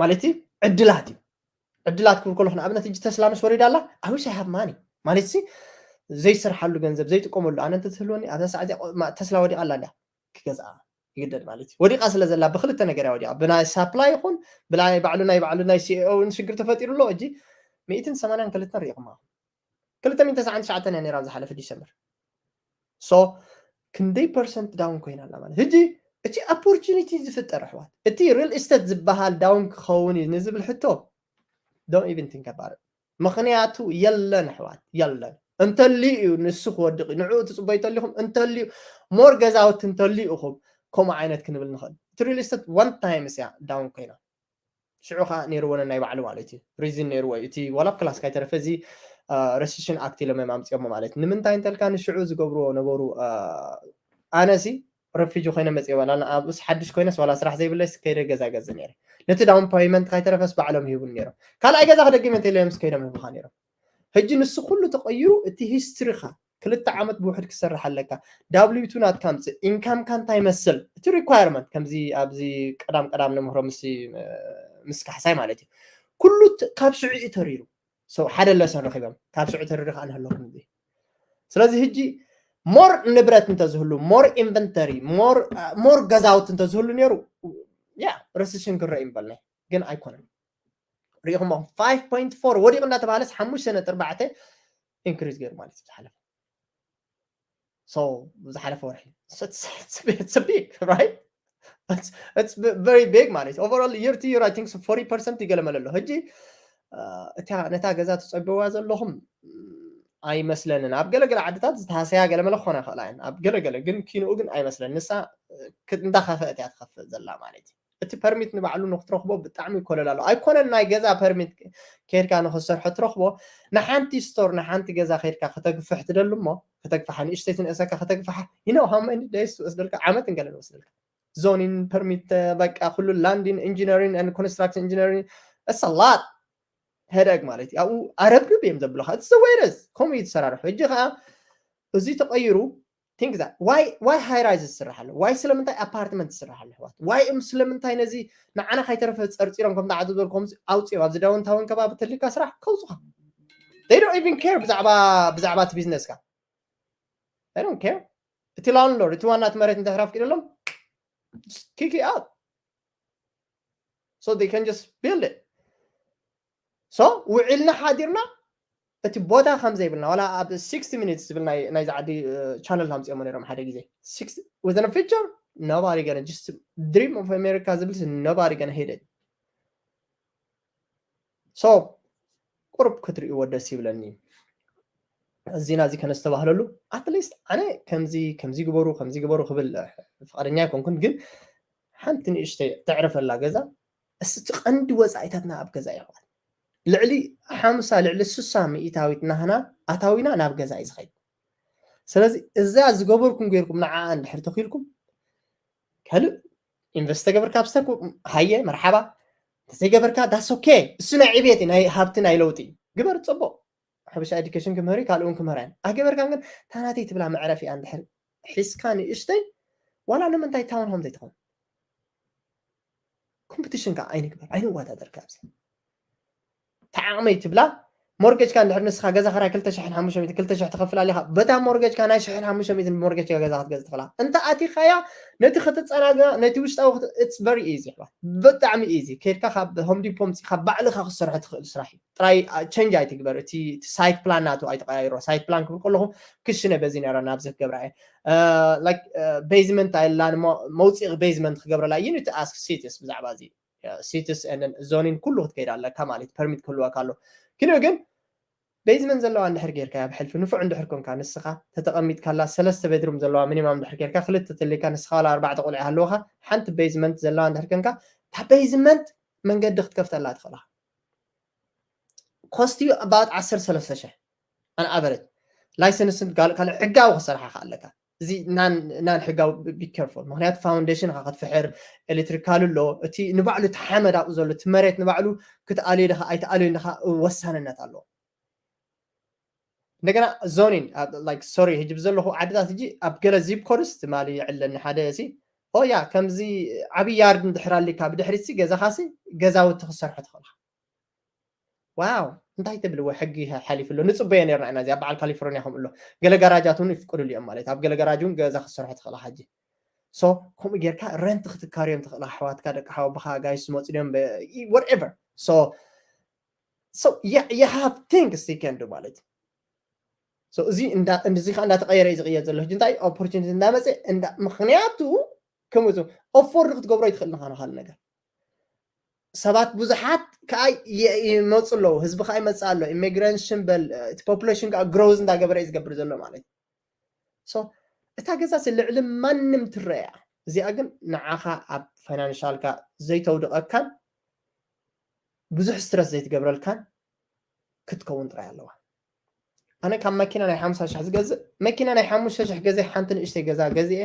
ማለት ዕድላት እዩ ዕድላት ክብል ከለኹ ንኣብነት እጂ ተስላ ምስ ወሪዳ ኣላ ኣዊሽ ሃብ ማኒ ማለት ሲ ዘይሰርሓሉ ገንዘብ ዘይጥቀመሉ ኣነ እንተትህልወኒ ኣብዛ ሰዓት ተስላ ወዲቃ ኣላ እንዳ ክገዝኣ ይግደድ ማለት እዩ ወዲቃ ስለ ዘላ ብክልተ ነገር እያ ወዲቃ ብናይ ሳፕላይ ይኹን ብናይ ባዕሉ ናይ ባዕሉ ናይ ሲኦ እውን ሽግር ተፈጢሩ ኣሎ እጂ ሚእትን ሰማንያን ክልተን ርኢኹማ ክልተ ሚእትን ተስዓን ትሽዓተን እያ ነራ ኣብ ዝሓለፈ ዲሰምበር ሶ ክንደይ ፐርሰንት ዳውን ኮይና ኣላ ማለት ህጂ እቲ ኦፖርቹኒቲ ዝፍጠር ኣሕዋት እቲ ሪል ስቴት ዝበሃል ዳውን ክኸውን እዩ ንዝብል ሕቶ don't even think about it ምኽንያቱ የለን ኣሕዋት የለን እንተልዩ እዩ ንሱ ክወድቕ እዩ ንዕኡ ትፅበዩ ተሊኹም እንተልዩ ሞር ገዛውቲ እንተልዩ ኢኹም ከምኡ ዓይነት ክንብል ንኽእል እቲ ሪል ስቴት ዋን ታይምስ እያ ዳውን ኮይና ሽዑ ከዓ ነይርዎ ነናይ ባዕሉ ማለት እዩ ሪዝን ነይርዎ እዩ እቲ ዋላ ክላስ ካይተረፈ እዚ ረሲሽን ኣክት ኢሎም እዮም ኣምፅኦሞ ማለት እዩ ንምንታይ እንተልካ ንሽዑ ዝገብርዎ ነበሩ ኣነሲ ረፊጂ ኮይነ መፅእ ዋላ ንኣብስ ሓድሽ ኮይነስ ዋላ ስራሕ ዘይብለይስ ከይደ ገዛ ገዝ ነይረ ነቲ ዳውን ፓይመንት ካይተረፈስ ባዕሎም ሂቡን ነይሮም ካልኣይ ገዛ ክደግም እንተኢለዮምስ ከይዶም ሂቡካ ነይሮም ሕጂ ንሱ ኩሉ ተቐይሩ እቲ ሂስትሪኻ ክልተ ዓመት ብውሕድ ክሰርሕ ኣለካ ዳብሊው ቱ ናትካ ምፅእ ኢንካምካ እንታይ ይመስል እቲ ሪኳየርመንት ከምዚ ኣብዚ ቀዳም ቀዳም ንምህሮ ምስ ምስ ካሕሳይ ማለት እዩ ኩሉ ካብ ሽዑ እዩ ተሪሩ ሰው ሓደ ለሰን ረኪቦም ካብ ሽዑ ተሪሩ ከዓ ንህለኩም እዚ ስለዚ ህጂ ሞር ንብረት እንተዝህሉ ሞር ኢንቨንተሪ ሞር ገዛውት እንተዝህሉ ነይሩ ያ ረሲሽን ክረእ ይምበልና ግን ኣይኮነን ሪኢኹሞ ፋይቭ ፖይንት ፎር ወዲቑ እናተባሃለስ ሓሙሽተ ነጥቢ ኣርባዕተ ኢንክሪዝ ገይሩ ማለት እዩ ዝሓለፈ so ዝሓለፈ ወርሒ big right very big ማለት እዩ overall year to year I think forty percent ይገለመለ ኣሎ ሕጂ እታ ነታ ገዛ ትፀበዋ ዘለኹም ኣይመስለንን ኣብ ገለገለ ዓድታት ዝተሃሰያ ገለመለ ክኾና ይኽእላ እየን ኣብ ገለገለ ግን ኪንኡ ግን ኣይመስለን ንሳ እንዳኸፈእት እያ ትኸፍእ ዘላ ማለት እዩ እቲ ፐርሚት ንባዕሉ ንክትረኽቦ ብጣዕሚ ይኮለል ኣሎ ኣይኮነን ናይ ገዛ ፐርሚት ከድካ ንክሰርሖ ትረኽቦ ንሓንቲ ስቶር ንሓንቲ ገዛ ከድካ ከተግፍሕ ትደሊ እሞ ከተግፍሓ ንእሽተይ ትንእሰካ ከተግፍሓ you know how many days ትወስደልካ ዓመት እንገለ ንወስደልካ zoning permit በቃ ኩሉ landing engineering and construction engineering it's a lot headache ማለት እዩ። ኣብኡ ኣረብርብ እዮም ዘብሉኻ። እቲ ዘወይረስ ከምኡ እዩ ትሰራርሑ። ሕጂ ከዓ እዚ ተቐይሩ፣ think that why why high rise ዝስራሕ ኣሎ? Why ስለምንታይ ኣፓርትመንት ዝስራሕ ኣሎ ኣሕዋት? Why እም ስለምንታይ ነዚ ንዓና ካይተረፈ ጸርጺሮም ከም ተዓዘብኩም ኣውጽኦም ኣብዚ ዳውንታውን ከባቢ ተልካ ስራሕ ከውጹኻ? They don't even care ብዛዕባ ብዛዕባ እቲ ቢዝነስካ። They don't care። እቲ ላንድሎርድ እቲ ዋና እቲ መሬት እንድሕር ኣፍቂደሎም kick it out so they can just build it። So ውዒልና ሓዲርና እቲ ቦታ ከም ዘይብልና ዋላ ኣብ sixty minutes ዝብል ናይ ናይዚ ዓዲ ቻነል ኣምፅኦሞ ነይሮም ሓደ ግዜ። Sixty, within a future, nobody gonna just dream of America ዝብል nobody gonna hit it። So ቁሩብ ክትርእይዎ ደስ ይብለኒ። እዚ ናዚ ከነስተባህለሉ፣ at least ኣነ ከምዚ ከምዚ ግበሩ ከምዚ ግበሩ ክብል ፍቃደኛ ኣይኮንኩን፣ ግን ሓንቲ ንእሽተይ ተዕርፈላ ገዛ። እስቲ ቀንዲ ወፃኢታትና ኣብ ገዛ ይኸዋል። ልዕሊ ሓምሳ ልዕሊ ስሳ ሚእታዊት ናህና ኣታዊና ናብ ገዛ እዩ ዝኸይድ። ስለዚ እዛ ዝገበርኩም ገይርኩም ንዓኣ እንድሕር ተኺልኩም፣ ካልእ ኢንቨስት ተገበርካ ኣብ ስተክ ሃየ መርሓባ፣ እንተዘይገበርካ that's okay። እሱ ናይ ዕቤት እዩ፣ ናይ ሃብቲ ናይ ለውጢ እዩ። ግበር፣ ፅቡቅ። ሓበሻ ኤዱኬሽን ክምህር እዩ፣ ካልእ እውን ክምህር እየን። ኣገበርካን ግን ታናተይ ትብላ መዕረፊ እያ እንድሕር ሒዝካ ንእሽተይ ዋላ ንምንታይ ታውን ሆም ዘይትኸውን? ኮምፒቲሽን ከዓ ኣይንግበር፣ ኣይንወዳደር። ካብዚ ተዓቕመይ ትብላ ሞርጌጅካ እንድሕር ንስኻ ገዛ ክራይ ክልተ ሽሕን ሓሙሽተ ሚእትን ክልተ ሽሕ ትኸፍል ኣሊኻ፣ በታ ሞርጌጅካ ናይ ሽሕን ሓሙሽተ ሚእትን ሞርጌጅካ ገዛ ክትገዝእ ትኽእላ። እንተ ኣቲኻያ ነቲ ክትጸናጋ ነቲ ውሽጣዊ ክት- it's very easy ኣሕዋት፣ ብጣዕሚ ኢዚ። ከድካ ካብ ሆም ዲፖ ምጺኻ ባዕልኻ ክትሰርሖ ትኽእል ስራሕ እዩ። ጥራይ ቸንጅ ኣይትግበር። እቲ ሳይት ፕላን ናቱ ኣይተቀያይሮ። ሳይት ፕላን ክብል ከለኹ ክሽነ በዚ ነራ ናብዚ ክገብራ እየ። ላይክ ቤዝመንት ኣይላን፣ መውፅኢ ቤዝመንት ክገብረላ። You need to ask ሲቲስ ብዛዕባ እዚ። ሲቲስ ዞኒን ኩሉ ክትከይድ ኣለካ ማለት፣ ፐርሚት ክህልወካ ኣሎ። ግን ግን ቤዝመንት ዘለዋ እንድሕር ጌርካ ኣብ ሕልፊ ንፉዕ እንድሕር ኮንካ፣ ንስኻ ተተቐሚጥካላ ሰለስተ ቤድሩም ዘለዋ ሚኒማም እንድሕር ጌርካ፣ ክልተ ተሊካ ንስኻ ዋላ ኣርባዕተ ቆልዑ ሃለወኻ፣ ሓንቲ ቤዝመንት ዘለዋ እንድሕር ኮንካ፣ እታ ቤዝመንት መንገዲ ክትከፍተላ ትኽእላ። ኮስት ዩ ኣባውት ዓሰርተ ሰለስተ ሽሕ ኣን ኣቨሬጅ። ላይሰንስን ጋል ካልእ ሕጋዊ ክሰርሓ ከ ኣለካ። እዚ ናን ናን ሕጋዊ ቢ ኬርፉል፣ ምክንያቱ ፋውንዴሽን ካ ክትፍሕር፣ ኤሌክትሪካል ኣሎ፣ እቲ ንባዕሉ እቲ ሓመድ ኣብኡ ዘሎ እቲ መሬት ንባዕሉ ክትኣልዮ ድኻ ኣይትኣልዮን ድኻ ወሳንነት ኣለዎ። እንደገና ዞኒን ላይክ ሶሪ ሕጂ ብዘለኹ ዓድታት ሕጂ ኣብ ገለ ዚፕ ኮድስ ትማሊ ይዕለኒ ሓደ ሲ ኦያ ከምዚ ዓብዪ ያርድ እንድሕር ኣሊካ ብድሕሪት ሲ ገዛኻ ሲ ገዛውቲ ክሰርሖ ትኽእልካ። ዋው እንታይ ትብልዎ ሕጊ ሓሊፉ ኣሎ። ንፅበዮ ነርና ኢና እዚኣ በዓል ካሊፎርኒያ ከምኡ ኣሎ። ገለ ጋራጃት እውን ይፍቅዱሉ እዮም ማለት ኣብ ገለ ጋራጅ እውን ገዛ ክትሰርሖ ትኽእላ ሕጂ። ሶ ከምኡ ጌርካ ረንት ክትካርዮም ትኽእላ ኣሕዋትካ ደቂ ሓወብኻ ጋይስ ዝመፁ ድዮም whatever። So so you, you have things you can do ማለት እዩ። So እዚ እዚ ከዓ እንዳተቀየረ እዩ ዝቅየር ዘሎ። ሕጂ እንታይ ኦፖርቹኒቲ እንዳመፀ ምክንያቱ ከምኡ ኦፎርድ ክትገብሮ ይትኽእል ንካ ንካል ነገር ሰባት ብዙሓት ከዓ ይመፁ ኣለዉ። ህዝቢ ከዓ ይመፅእ ኣሎ። ኢሚግሬሽን በል እቲ ፖፑሌሽን ከዓ ግሮዝ እንዳገበረ እዩ ዝገብር ዘሎ ማለት እዩ። So እታ ገዛ ሲ ልዕሊ ማንም ትረያ። እዚኣ ግን ንዓኻ ኣብ ፋይናንሻልካ ዘይተውድቐካን ብዙሕ ስትረስ ዘይትገብረልካን ክትከውን ጥራይ ኣለዋ። ኣነ ካብ መኪና ናይ ሓምሳ ሽሕ ዝገዝእ መኪና ናይ ሓሙሽተ ሽሕ ገዘ ሓንቲ ንእሽተይ ገዛ ገዚኤ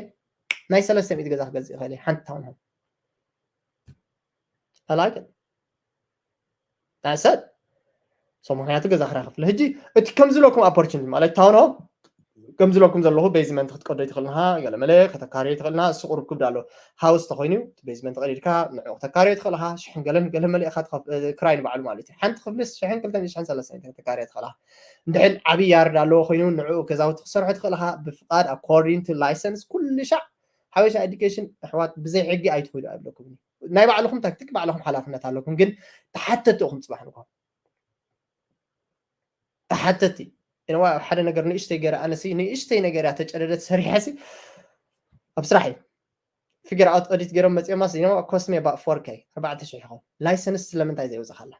ናይ ሰለስተ ሚእቲ ገዛ ክገዝእ ይኽእል እየ። ሓንቲ ታውን ሆም ኣላይክ ሰድ ሶ ምክንያቱ ገዛ ክራይ ክፍለ ሕጂ እቲ ከምዚ ለኩም ኣፖርቹኒቲ ማለት ታውን ሆም ከምዚ ለኩም ዘለኹ ቤዝመንት ክትቀዶ ትኽእልንኻ ገለመለ ከተካርዮ ትኽእልና እሱ ቁርብ ክብድ ኣሎ። ሃውስ ተኮይኑ እቲ ቤዝመንት ቀዲድካ ንዑ ከተካርዮ ትኽእልኻ ሽሕን ገለን ገለ መሊእኻ ክራይ ንባዕሉ ማለት እዩ። ሓንቲ ክፍሊ ሽሕን ክልተን ሽሕን ሰለስተን ከተካርዮ ትኽእልኻ። እንድሕን ዓብዪ ያርድ ኣለዎ ኮይኑ ንዑ ገዛውቲ ክሰርሑ ትኽእልኻ ብፍቃድ ኣኮርዲንግ ቱ ላይሰንስ ኩሉ ሻዕ ሓበሻ ኤዱኬሽን ኣሕዋት ብዘይ ሕጊ ኣይትኸዱ ኣይብለኩም። ናይ ባዕልኹም ታክቲክ ባዕልኹም ሓላፍነት ኣለኩም ግን ተሓተቲ ኢኹም ፅባሕ ንግሆ። ተሓተቲ እነዋ ሓደ ነገር ንእሽተይ ገረ ኣነሲ ንእሽተይ ነገር እያ ተጨደደት ሰሪሐሲ ኣብ ስራሕ እዩ። ፊገር ኣውት ኦዲት ገይሮም መፂኦም ማስ you know cost me about four K ኣርባዕተ ሽሕ ይኸውን። ላይሰንስ ስለምንታይ ዘይወፅኻላ?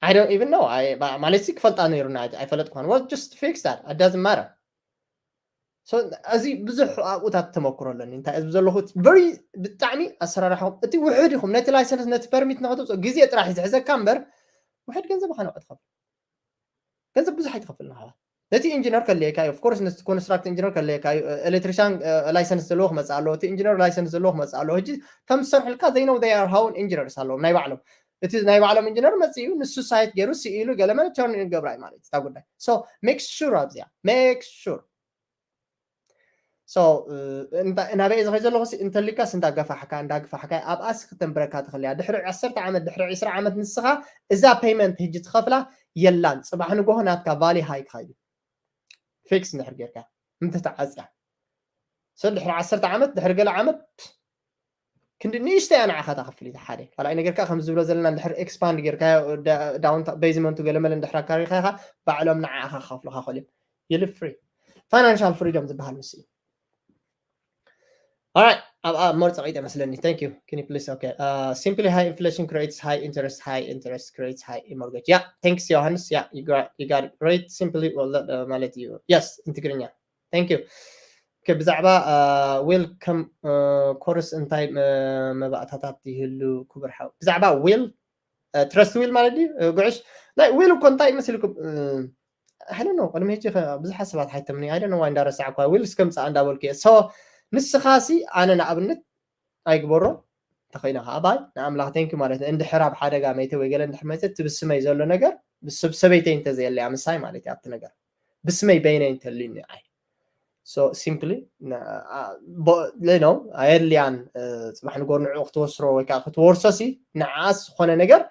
I don't even know ማለት ሲ ክፈልጣ ነይሩና ኣይፈለጥኳን። Well just fix that, it doesn't matter። So እዚ ብዙሕ ኣብኡታት ተመክሮ ኣለኒ እንታይ እዚ ዘለኹ very ብጣዕሚ ኣሰራርሓኹም እቲ ውሕድ ኢኹም ነቲ ላይሰንስ ነቲ ፐርሚት ንኸተውፅኦ ግዜ ጥራሕ እዩ ዝሕዘካ እምበር ውሕድ ገንዘብ ኻነውዕ ትኸፍል ገንዘብ ብዙሕ ኣይትኸፍል ንኻ ነቲ ኢንጂነር ከለየካ እዩ። Of course ነቲ ኮንስትራክት ኢንጂነር ከለየካ እዩ። ኤሌክትሪሻን ላይሰንስ ዘለዎ ክመፅእ ኣለዎ። እቲ ኢንጂነር ላይሰንስ ዘለዎ ክመፅእ ኣለዎ። ሕጂ ከም ዝሰርሕልካ they know they are how engineers ኣለዎም ናይ ባዕሎም። እቲ ናይ ባዕሎም ኢንጂነር መፅኡ ንሱ ሳይት ገይሩ ስኢሉ ገለ መለ ቸርን ገብራይ ማለት እታ ጉዳይ። So make sure ኣብዚኣ make sure። So ናበይ ዝኸይ ዘለኹ እንተሊካስ እንዳገፋሕካ እንዳግፋሕካ ኣብኣስ ክተንብረካ ትኽእል እያ። ድሕሪ ዓሰርተ ዓመት ድሕሪ ዕስራ ዓመት ንስኻ እዛ ፔይመንት ህጂ ትኸፍላ የላን። ፅባሕ ንጎሆ ናትካ ቫሊ ሃይ ክኸይድ ፊክስ እንድሕር ጌርካ እንተተዓፅያ። So ድሕሪ ዓሰርተ ዓመት ድሕሪ ገለ ዓመት ክንዲ ንእሽተይ እያ ንዓኻ እታ ክፍሊት ሓደ። ካልኣይ ነገር ከዓ ከም ዝብሎ ዘለና እንድሕር ኤክስፓንድ ጌርካ ዳውን ቤዝመንቱ ገለ መለ እንድሕር ኣካሪኻ ኢኻ ባዕሎም ንዓኻ ክኸፍሉኻ ክእል። You live free። ፋይናንሻል ፍሪደም ዝበሃል ምስ Alright. ኣብ ኣብ ሞር ጸቂጠ መስለኒ። Thank you. Can you please? Okay. Uh, simply high inflation creates high interest, high interest creates high mortgage. Yeah, thanks ዮሃንስ. Yeah, you got you got it right. Simply well, uh, ማለት እዩ። Yes, in ትግርኛ. Thank you. Okay, ብዛዕባ ዊል ከም ኮርስ እንታይ መባእታታት ይህሉ ክቡር ሓው? ብዛዕባ ዊል ትረስት ዊል ማለት ድዩ? ጉዕሽ ናይ ዊል እኮ እንታይ ይመስልኩም? I don't know። ቅድሚ ሕጂ ብዙሓት ሰባት ሓይተምኒ። I don't know why እንዳረሳዕኳ ዊል እስከምፃ እንዳበልኩ እየ። So ንስኻሲ ኣነ ንኣብነት ኣይግበሮ እንተኸይነ ከዓ ባይ ንኣምላኽ thank you ማለት እንድሕር ኣብ ሓደጋ መይተ ወይ ገለ እንድሕር መይተ እቲ ብስመይ ዘሎ ነገር ብሰብ ሰበይተይ እንተዘየለያ ምሳይ ማለት እዩ ኣብቲ ነገር ብስመይ በይነይ እንተልዩኒ ኣይ So simply you know ኣየድልያን። ፅባሕ ንጎር ንዕኡ ክትወስሮ ወይ ከዓ ክትወርሶ ሲ ንዓስ ዝኾነ ነገር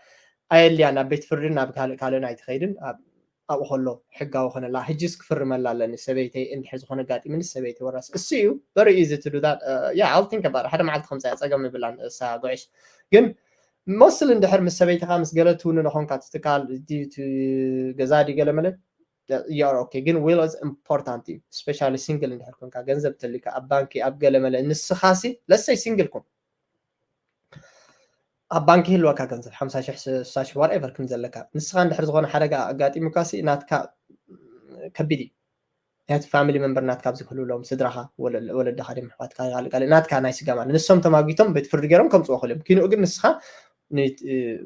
ኣየድልያን ናብ ቤት ፍርድን ናብ ካልእ ካልእን ኣይትኸይድን። ኣብኡ ከሎ ሕጋዊ ኮነላ ሕጂስ ክፍርመላ ኣለኒ ሰበይተይ እንድሕር ዝኾነ ኣጋጢምኒ ሰበይተይ ወራስ እሱ እዩ። Very easy to do that. Yeah, I'll think about it. ሓደ መዓልቲ ከምፃ ፀገም ይብላን እሳ ጉዕሽ ግን መስል እንድሕር ምስ ሰበይትኻ ምስ ገለ ትውንኖ ኾንካ ትትካል ገዛ ድዩ ገለ መለ you are okay። ግን ዊል is important እዩ። ስፔሻሊ ሲንግል እንድሕር ኮንካ ገንዘብ ተልካ ኣብ ባንኪ ኣብ ገለ መለ ንስኻሲ ለሰይ ሲንግል ኮን ኣብ ባንኪ ይህልወካ ገንዘብ ሓምሳ ሽሕ ስሳ ሽሕ ዋትኤቨር ክም ዘለካ ንስኻ እንድሕር ዝኾነ ሓደጋ ኣጋጢሙካ ሲ ናትካ ከቢድ እዩ። ናቲ ፋሚሊ መንበር ናትካ ኣብዚ ክህልውሎም ስድራኻ ወለድኻ ድም ኣሕዋትካ ካልእ ካልእ ናትካ ናይ ስጋ ማለት ንሶም ተማጊቶም ቤት ፍርዲ ገይሮም ከምፅዎ ክልም ኪንኡ ግን ንስኻ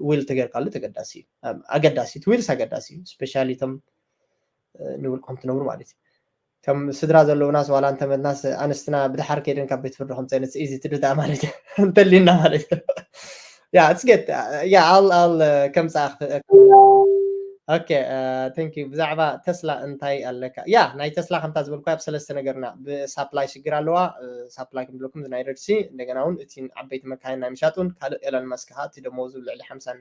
ዊል ተገርካሉ ተገዳሲ እዩ። ኣገዳሲ እቲ ዊልስ ኣገዳሲ እዩ። ስፔሻሊ እቶም ንውልቆም ትነብሩ ማለት እዩ። ከም ስድራ ዘለውናስ ዋላ እንተመትናስ ኣንስትና ብድሓር ከይደን ካብ ቤት ፍርዲ ከምፀ ንስ ኢዚ ትድዳ ማለት እዩ። እንተሊና ማለት እዩ። Yeah, it's good. Yeah, I'll I'll ከምፃ okay. Thank you. ብዛዕባ ተስላ እንታይ ኣለካ? ያ ናይ ተስላ ከምታ ዝበልኳ ኣብ ሰለስተ ነገርና ብሳፕላይ ሽግር ኣለዋ። ሳፕላይ ክብለኩም ናይ ረድሲ እንደገና እውን እቲ ዓበይቲ መካይን ናይ ምሻጡን ካልእ ኤለን መስክ ከዓ እቲ ደመወዙ ልዕሊ ሓምሳን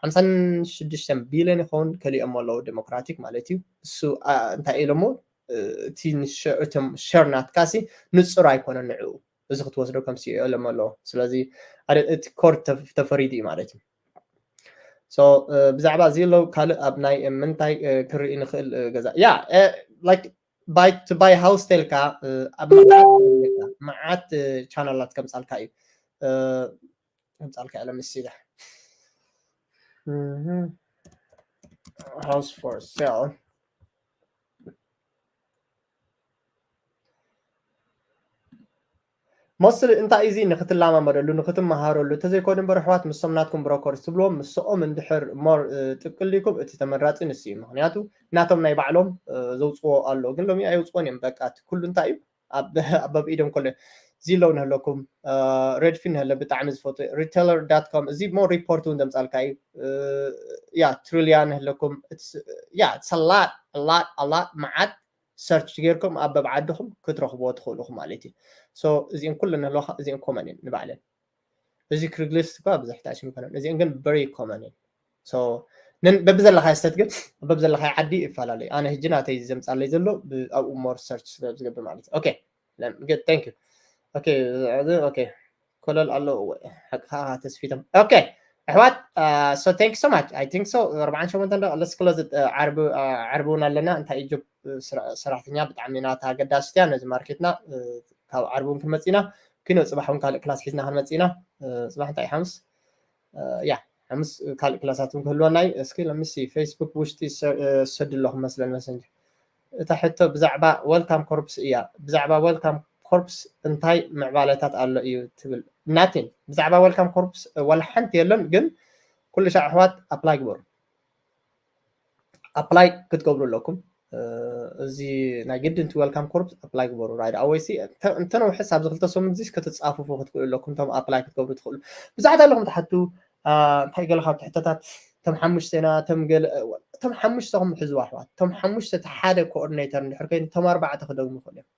ሓምሳን ሽዱሽተን ቢልዮን ይኸውን ከሊኦም ኣለዉ ዴሞክራቲክ ማለት እዩ። እሱ እንታይ ኢሎሞ እቲ እቶም ሸር ናትካሲ ንፁር ኣይኮነን ንዕኡ እዚ ክትወስዶ ከም ሲኦ ኢሎም ኣለዎ። ስለዚ እቲ ኮርት ተፈሪዱ እዩ ማለት እዩ። ብዛዕባ እዚ ኣለዉ ካልእ ኣብ ናይ ምንታይ ክርኢ ንኽእል ገዛ ያ like buy to buy house ተልካ ኣብ መዓት ቻናላት ከምፃልካ እዩ ከምፃልካ እያ ለምሲለ house for sale መስሊ እንታይ እዚ ንክትላማመደሉ ንክትመሃረሉ እንተዘይኮነ እምበር ኣሕዋት ምሶም ናትኩም ብሮከርስ ትብልዎም ምስኦም እንድሕር ሞር ጥቅልኩም እቲ ተመራፂ ንሱ እዩ። ምክንያቱ ናቶም ናይ ባዕሎም ዘውፅዎ ኣሎ ግን ሎሚ ኣየውፅዎን እዮም። በቃ ኩሉ እንታይ እዩ ኣብ ኢዶም ከሎ ዚሎ ንህለኩም ረድፊ ንህለ ብጣዕሚ ዝፈቱ retailer dot com እዚ ሞ ሪፖርት እውን ዘምፃልካ እዩ። ያ ትሪልያ ንህለኩም ያ lot lot መዓት ሰርች ጌርኩም ኣብ በብዓድኹም ክትረኽብዎ ትኽእሉ ማለት እዩ። እዚን ኩሉ ንህለካ እዚን ኮመን እየን ንባዕለን። እዚ ክሪግሊስት እኳ ብዙሕ ተኣሽም ይኮነን እዚን ግን በሪ ኮመን እየን። በብዘለካ ስተት ግን በብዘለካ ዓዲ ይፈላለዩ። ኣነ ህጂ ናተይ ዘምፃለይ ዘሎ ኣብኡ ሞር ሰርች ስለዝገብር ማለት እዩ። Okay, good, thank you። Okay, okay, ኮለል ኣለዎ ወይ ሓቅኻ ተስፊቶም። Okay ኣሕዋት፣ so thank you so much. I think so ኣርባዓን ሸሞንተን ደቂቕ let's close it። ዓርቢ ዓርቢ እውን ኣለና። እንታይ እዩ ጆብ ሰራሕተኛ ብጣዕሚ ናታ ኣገዳሲት እያ ነዚ ማርኬትና። ካብ ዓርቢ እውን ክንመፅእ ኢና። ኪኖ ፅባሕ እውን ካልእ ክላስ ሒዝና ክንመፅእ ኢና። ፅባሕ እንታይ ሓሙስ ያ ሓሙስ ካልእ ክላሳት እውን ክህልወና እዩ። እስኪ ለምሲ ፌስቡክ ውሽጢ ሰድ ኣለኹ መስለን መሰንጀር እታ ሕቶ ብዛዕባ welcome corps እያ። ብዛዕባ welcome corps እንታይ ምዕባለታት ኣሎ እዩ ትብል? Nothing። ብዛዕባ welcome corps ዋላ ሓንቲ የለን። ግን ኩሉ ሻዕ ኣሕዋት ኣፕላይ ግበሩ። ኣፕላይ ክትገብሩ ኣለኩም። እዚ ናይ ግድን እቲ welcome corps ኣፕላይ ግበሩ። ራይዳ ኣወይሲ እንተነውሕስ ኣብዚ ክልተ ሰሙን እዚ ክትፃፍፉ ክትክእሉ ኣለኩም። እቶም ኣፕላይ ክትገብሩ ትኽእሉ ብዙሓት ኣለኹም ትሓቱ እንታይ ገለ ካብ ትሕተታት፣ እቶም ሓሙሽተ ኢና፣ እቶም ገለ፣ እቶም ሓሙሽተኹም ሕዝዋ ኣሕዋት። እቶም ሓሙሽተ እቲ ሓደ ኮኦርዲኔተር እንድሕር ኮይኑ፣ እቶም ኣርባዕተ ክደግሙ ይኽእሉ እዮም።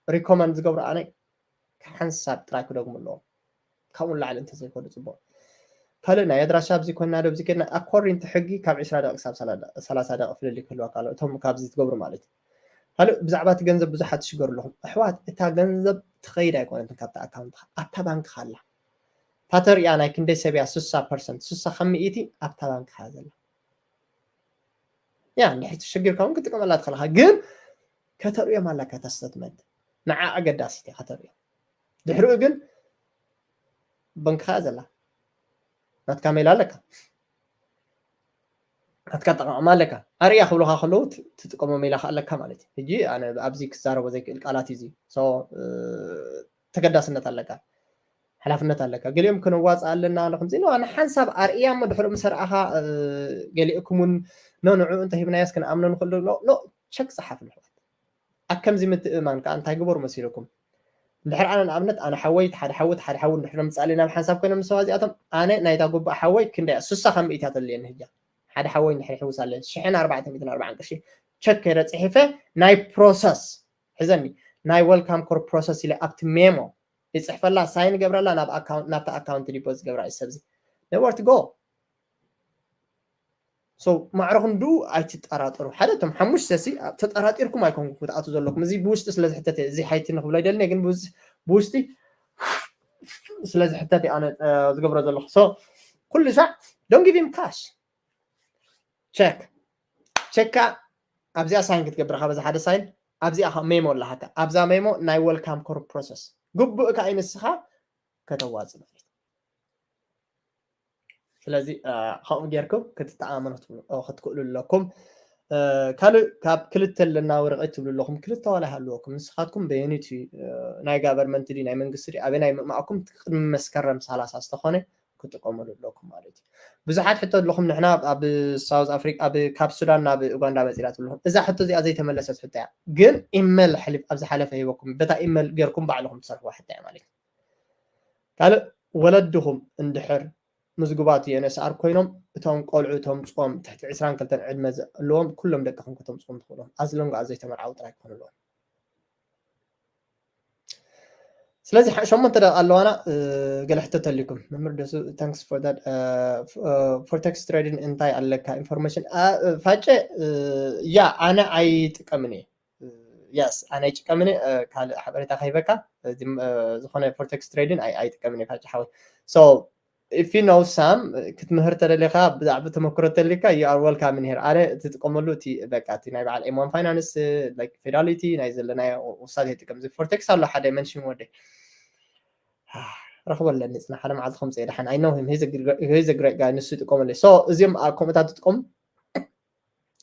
ሪኮመንድ ዝገብሮ ኣነ ሓንሳብ ጥራይ ክደግሙ ኣለዎም። ካብኡ ንላዕሊ እንተዘይኮነ ጽቡቕ። ካልእ ናይ ኣድራሻ ኣብዚ ኮይና ዶ ኣብዚ ኮይና፣ ኣኮርዲንግ ቱ ሕጊ ካብ ዕስራ ደቂቕ ክሳብ ሰላሳ ደቂቕ ፍልልይ ክህልወካ ኣለዎ፣ እቶም ካብዚ ትገብሩ ማለት እዩ። ካልእ ብዛዕባ እቲ ገንዘብ ብዙሓት ትሽገሩ ኣለኹም። ኣሕዋት፣ እታ ገንዘብ ትኸይድ ኣይኮነትን ካብታ ኣካውንትኻ፣ ኣብታ ባንክኻ ኣላ። እታ ተርእያ ናይ ክንደይ ሰብ እያ? ስሳ ፐርሰንት፣ ስሳ ካብ ሚእቲ ኣብታ ባንክኻ እያ ዘላ። ያ፣ እንድሕር ትሽግርካ እውን ክትጥቀመላ ትኽእልኻ፣ ግን ከተርእዮም ኣለካ እታ ስቴትመንት። ንዓ ኣገዳሲት እያ ከተርእዮም። ድሕሪኡ ግን ባንክኻ እያ ዘላ። ናትካ ሜላ ኣለካ። ናትካ ኣጠቓቕማ ኣለካ። ኣርእያ ክብሉኻ ከለዉ ት-፣ ትጥቀሞ ሜላ ከኣ ኣለካ ማለት እዩ። ሕጂ ኣነ ኣብዚ ክዛረቦ ዘይክእል ቃላት እዩ እዚ። So፣ እ፣ ተገዳስነት ኣለካ። ሓላፍነት ኣለካ። ገሊኦም ክነዋጽእ ኣለና፣ ንኸምዚ፣ ኖ፣ ንሓንሳብ ኣርእያ እሞ ድሕሪኡ ምስ ኣርኣኻ፣ እ፣ ገሊእኩም እውን፣ ኖ፣ ንዕኡ እንተሂብናዮስ ክንኣምኖ ንኽእል ዶ? ኖ፣ ኖ፣ ቸክ ጸሓፉ ኣሕዋት። ኣብ ከምዚ ምትእምማን ከኣ እንታይ ግበሩ መሲልኩም? እንድሕር ኣነ ንኣብነት፣ ኣነ ሓወይ፣ ሓደ ሓዊ፣ ሓደ ሓዊ እንድሕር ምጻእ ኣለና፣ ኣብ ሓንሳብ ኮይኖም ንሰባ እዚኣቶም፣ ኣነ ናይታ ጉባእ ሓወይ ክንደይ እያ? ስሳ ካብ ሚእቲ እያ ተድልየኒ ህጃ። ሓደ ሓወይ እንድሕር ይሕውስ ኣለኒ፣ ሽሕን ኣርባዕተ ሚእትን ኣርባዓን ቅርሺ ቸክ ከይደ ጽሒፈ፣ ናይ ፕሮሰስ፣ ሕዘኒ፣ ናይ ዌልካም ኮል ፕሮሰስ ኢለ ኣብቲ ሜሞ ይጽሕፈላ፣ ሳይን ገብረላ፣ ናብ ኣካውንት፣ ናብታ ኣካውንት ዲፖዚት ገብራ እዩ ሰብዚ። Nowhere to go። So፣ ማዕረ ክንዱ ኣይትጠራጠሩ። ሓደ እቶም ሓሙሽተ ሲ፣ ተጠራጢርኩም ኣይኮንኩም ክትኣትዉ ዘለኩም። እዚ ብውሽጢ ስለ ዝሕተት እየ፣ እዚ ሓይቲ ንኽብሎ ኣይደልን እየ፣ ግን ብውስ-፣ ብውሽጢ ስለ ዝሕተት እየ ኣነ፣ እ፣ ዝገብሮ ዘለኹ። So፣ ኩሉ ሳዕ፣ don't give him cash። ቸክ። ቸካ ኣብዚኣ ሳይን ክትገብር፣ ካብ በዛ ሓደ ሳይን፣ ኣብዚኣ ኸ ሜሞ ኣለሃካ። ኣብዛ ሜሞ ናይ ዌልካም ኮል ፕሮሰስ። ግቡእ ከኣ ንስኻ ከተዋጽእ ማለት እዩ። ስለዚ፣ እ፣ ከምኡ ጌርኩም ክትተኣማመኑ ክትብሉ፣ እ፣ ክትክእሉ ኣለኩም። እ፣ ካልእ ካብ ክልተ ኣለና ወረቐት ትብሉ ኣለኹም። ክልተ ዋላ ይሃልወኩም። ንስኻትኩም በየነይቲ፣ እ፣ ናይ ጋቨርመንት ድዩ፣ ናይ መንግስቲ ድዩ፣ ኣበናይ ምእማእኩም ቅድሚ መስከረም ሰላሳ ዝተኾነ ክትጥቀመሉ ኣለኩም ማለት እዩ። ብዙሓት ሕቶ ኣለኹም። ንሕና ኣብ ሳውዝ ኣፍሪቃ፣ ኣብ፣ ካብ ሱዳን ናብ ኡጋንዳ መጺና ትብሉ ኣለኹም። እዛ ሕቶ እዚኣ ዘይተመለሰት ሕቶ እያ። ግን ኢሜል ሕሊፍ፣ ኣብ ዝሓለፈ ሂበኩም፣ በታ ኢሜል ጌርኩም ባዕልኹም ትሰርሕዋ ሕቶ እያ ማለት እዩ። ካልእ፣ ወለድኹም እንድሕር ምዝጉባት ዩ ኤን ኤስ ኣር ኮይኖም፣ እቶም ቆልዑ ተምጽኦም ትሕቲ ዕስራን ክልተን ዕድመ ዘለዎም ኩሎም ደቅኹም ከተምጽኦም ትኽእሉ፣ as long as ዘይተመርዓዉ ጥራይ ክኾኑ ኣለዎም። ስለዚ፣ ሓ-፣ ሸሞንተ ደቂቕ ኣለዋና፣ እ፣ ገለ ሕቶ ተልይኩም። መምህር ደሱ፣ thanks for that፣ እ፣ ፍ-፣ እ፣ ፎሬክስ ትሬዲንግ እንታይ ኣለካ ኢንፎርሜሽን? እ፣ እ፣ ፋጨ፣ እ፣ ያ፣ ኣነ ኣይጥቀምን እየ። እ፣ የስ፣ ኣነ ኣይጥቀምን እየ። እ፣ ካልእ ሓበሬታ ከሂበካ፣ እዚ፣ እ፣ ዝኾነ ፎሬክስ ትሬዲንግ ኣይ-፣ ኣይጥቀምን እየ፣ ፋጨ ሓወይ። So፣ if you know some፣ ክትምህር ተደሊኻ፣ ብዛዕባ ተመክሮ ተደሊካ፣ you are welcome in here። ኣነ ትጥቀመሉ እቲ፣ በቃ፣ እቲ ናይ በዓል ኤም ዋን ፋይናንስ፣ like፣ ፊደሊቲ፣ ናይ ዘለናዮ ውሳኔ ይጥቀም። እዚ ፎሬክስ ኣሎ ሓደ መንሽን ወደይ። ረኽቦ ኣለኒ፣ ጽና ሓደ መዓልቲ ከምጽእ ደሓን። I know him. He's a good, he's a great guy። ንሱ ይጥቀመሉ። So፣ እዚኦም ኣብ ከምኡታት ትጥቀሙ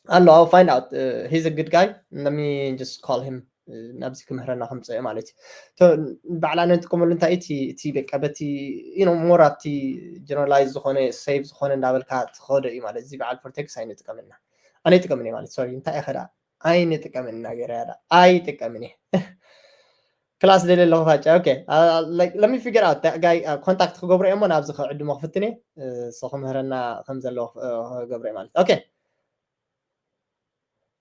ኣሎ። I'll find out። Uh, he's a good guy. Let me just call him። Uh, ናብዚ ክምህረና ከምጽእ ማለት እዩ። ቶ-፣ ባዕላ ንጥቀመሉ እንታይ እቲ፣ እቲ በቃ በቲ፣ you know፣ more ኣብቲ ጀነራላይዝ ዝኾነ፣ ሴፍ ዝኾነ እንዳበልካ ትኸዶ እዩ ማለት። እዚ በዓል ፎሬክስ ኣይንጥቀምና። ኣይንጥቀምን እየ ማለት፣ ሶሪ፣ እንታይ ኢኸ ደኣ? ኣይንጥቀምን እና ገይረ እያ ደኣ። ኣይጥቀምን እየ። ክላስ ደልየ ኣለኹ ፋጫ። ኦኬ። Uh, like, let me figure out that guy። Uh, ኮንታክት ክገብሮ እየ እሞ ናብዚ ክዕድሞ ክፍትን እየ። Uh, so ክምህረና ከም ዘለዎ፣ uh፣ ክገብሮ እየ ማለት። ኦኬ።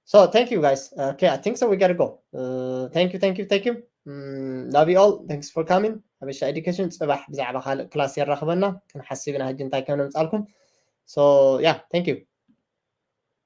So, thank you, guys. Okay, I think so we gotta go. Uh, thank you, thank you, thank you. Mm, love you all. Thanks for coming. ሓበሻ ኤዱኬሽን፣ ጽባሕ ብዛዕባ ካልእ ክላስ የራኽበና። ክንሓስብ ኢና ሕጂ እንታይ ከም ነምጻልኩም። So, yeah, thank you.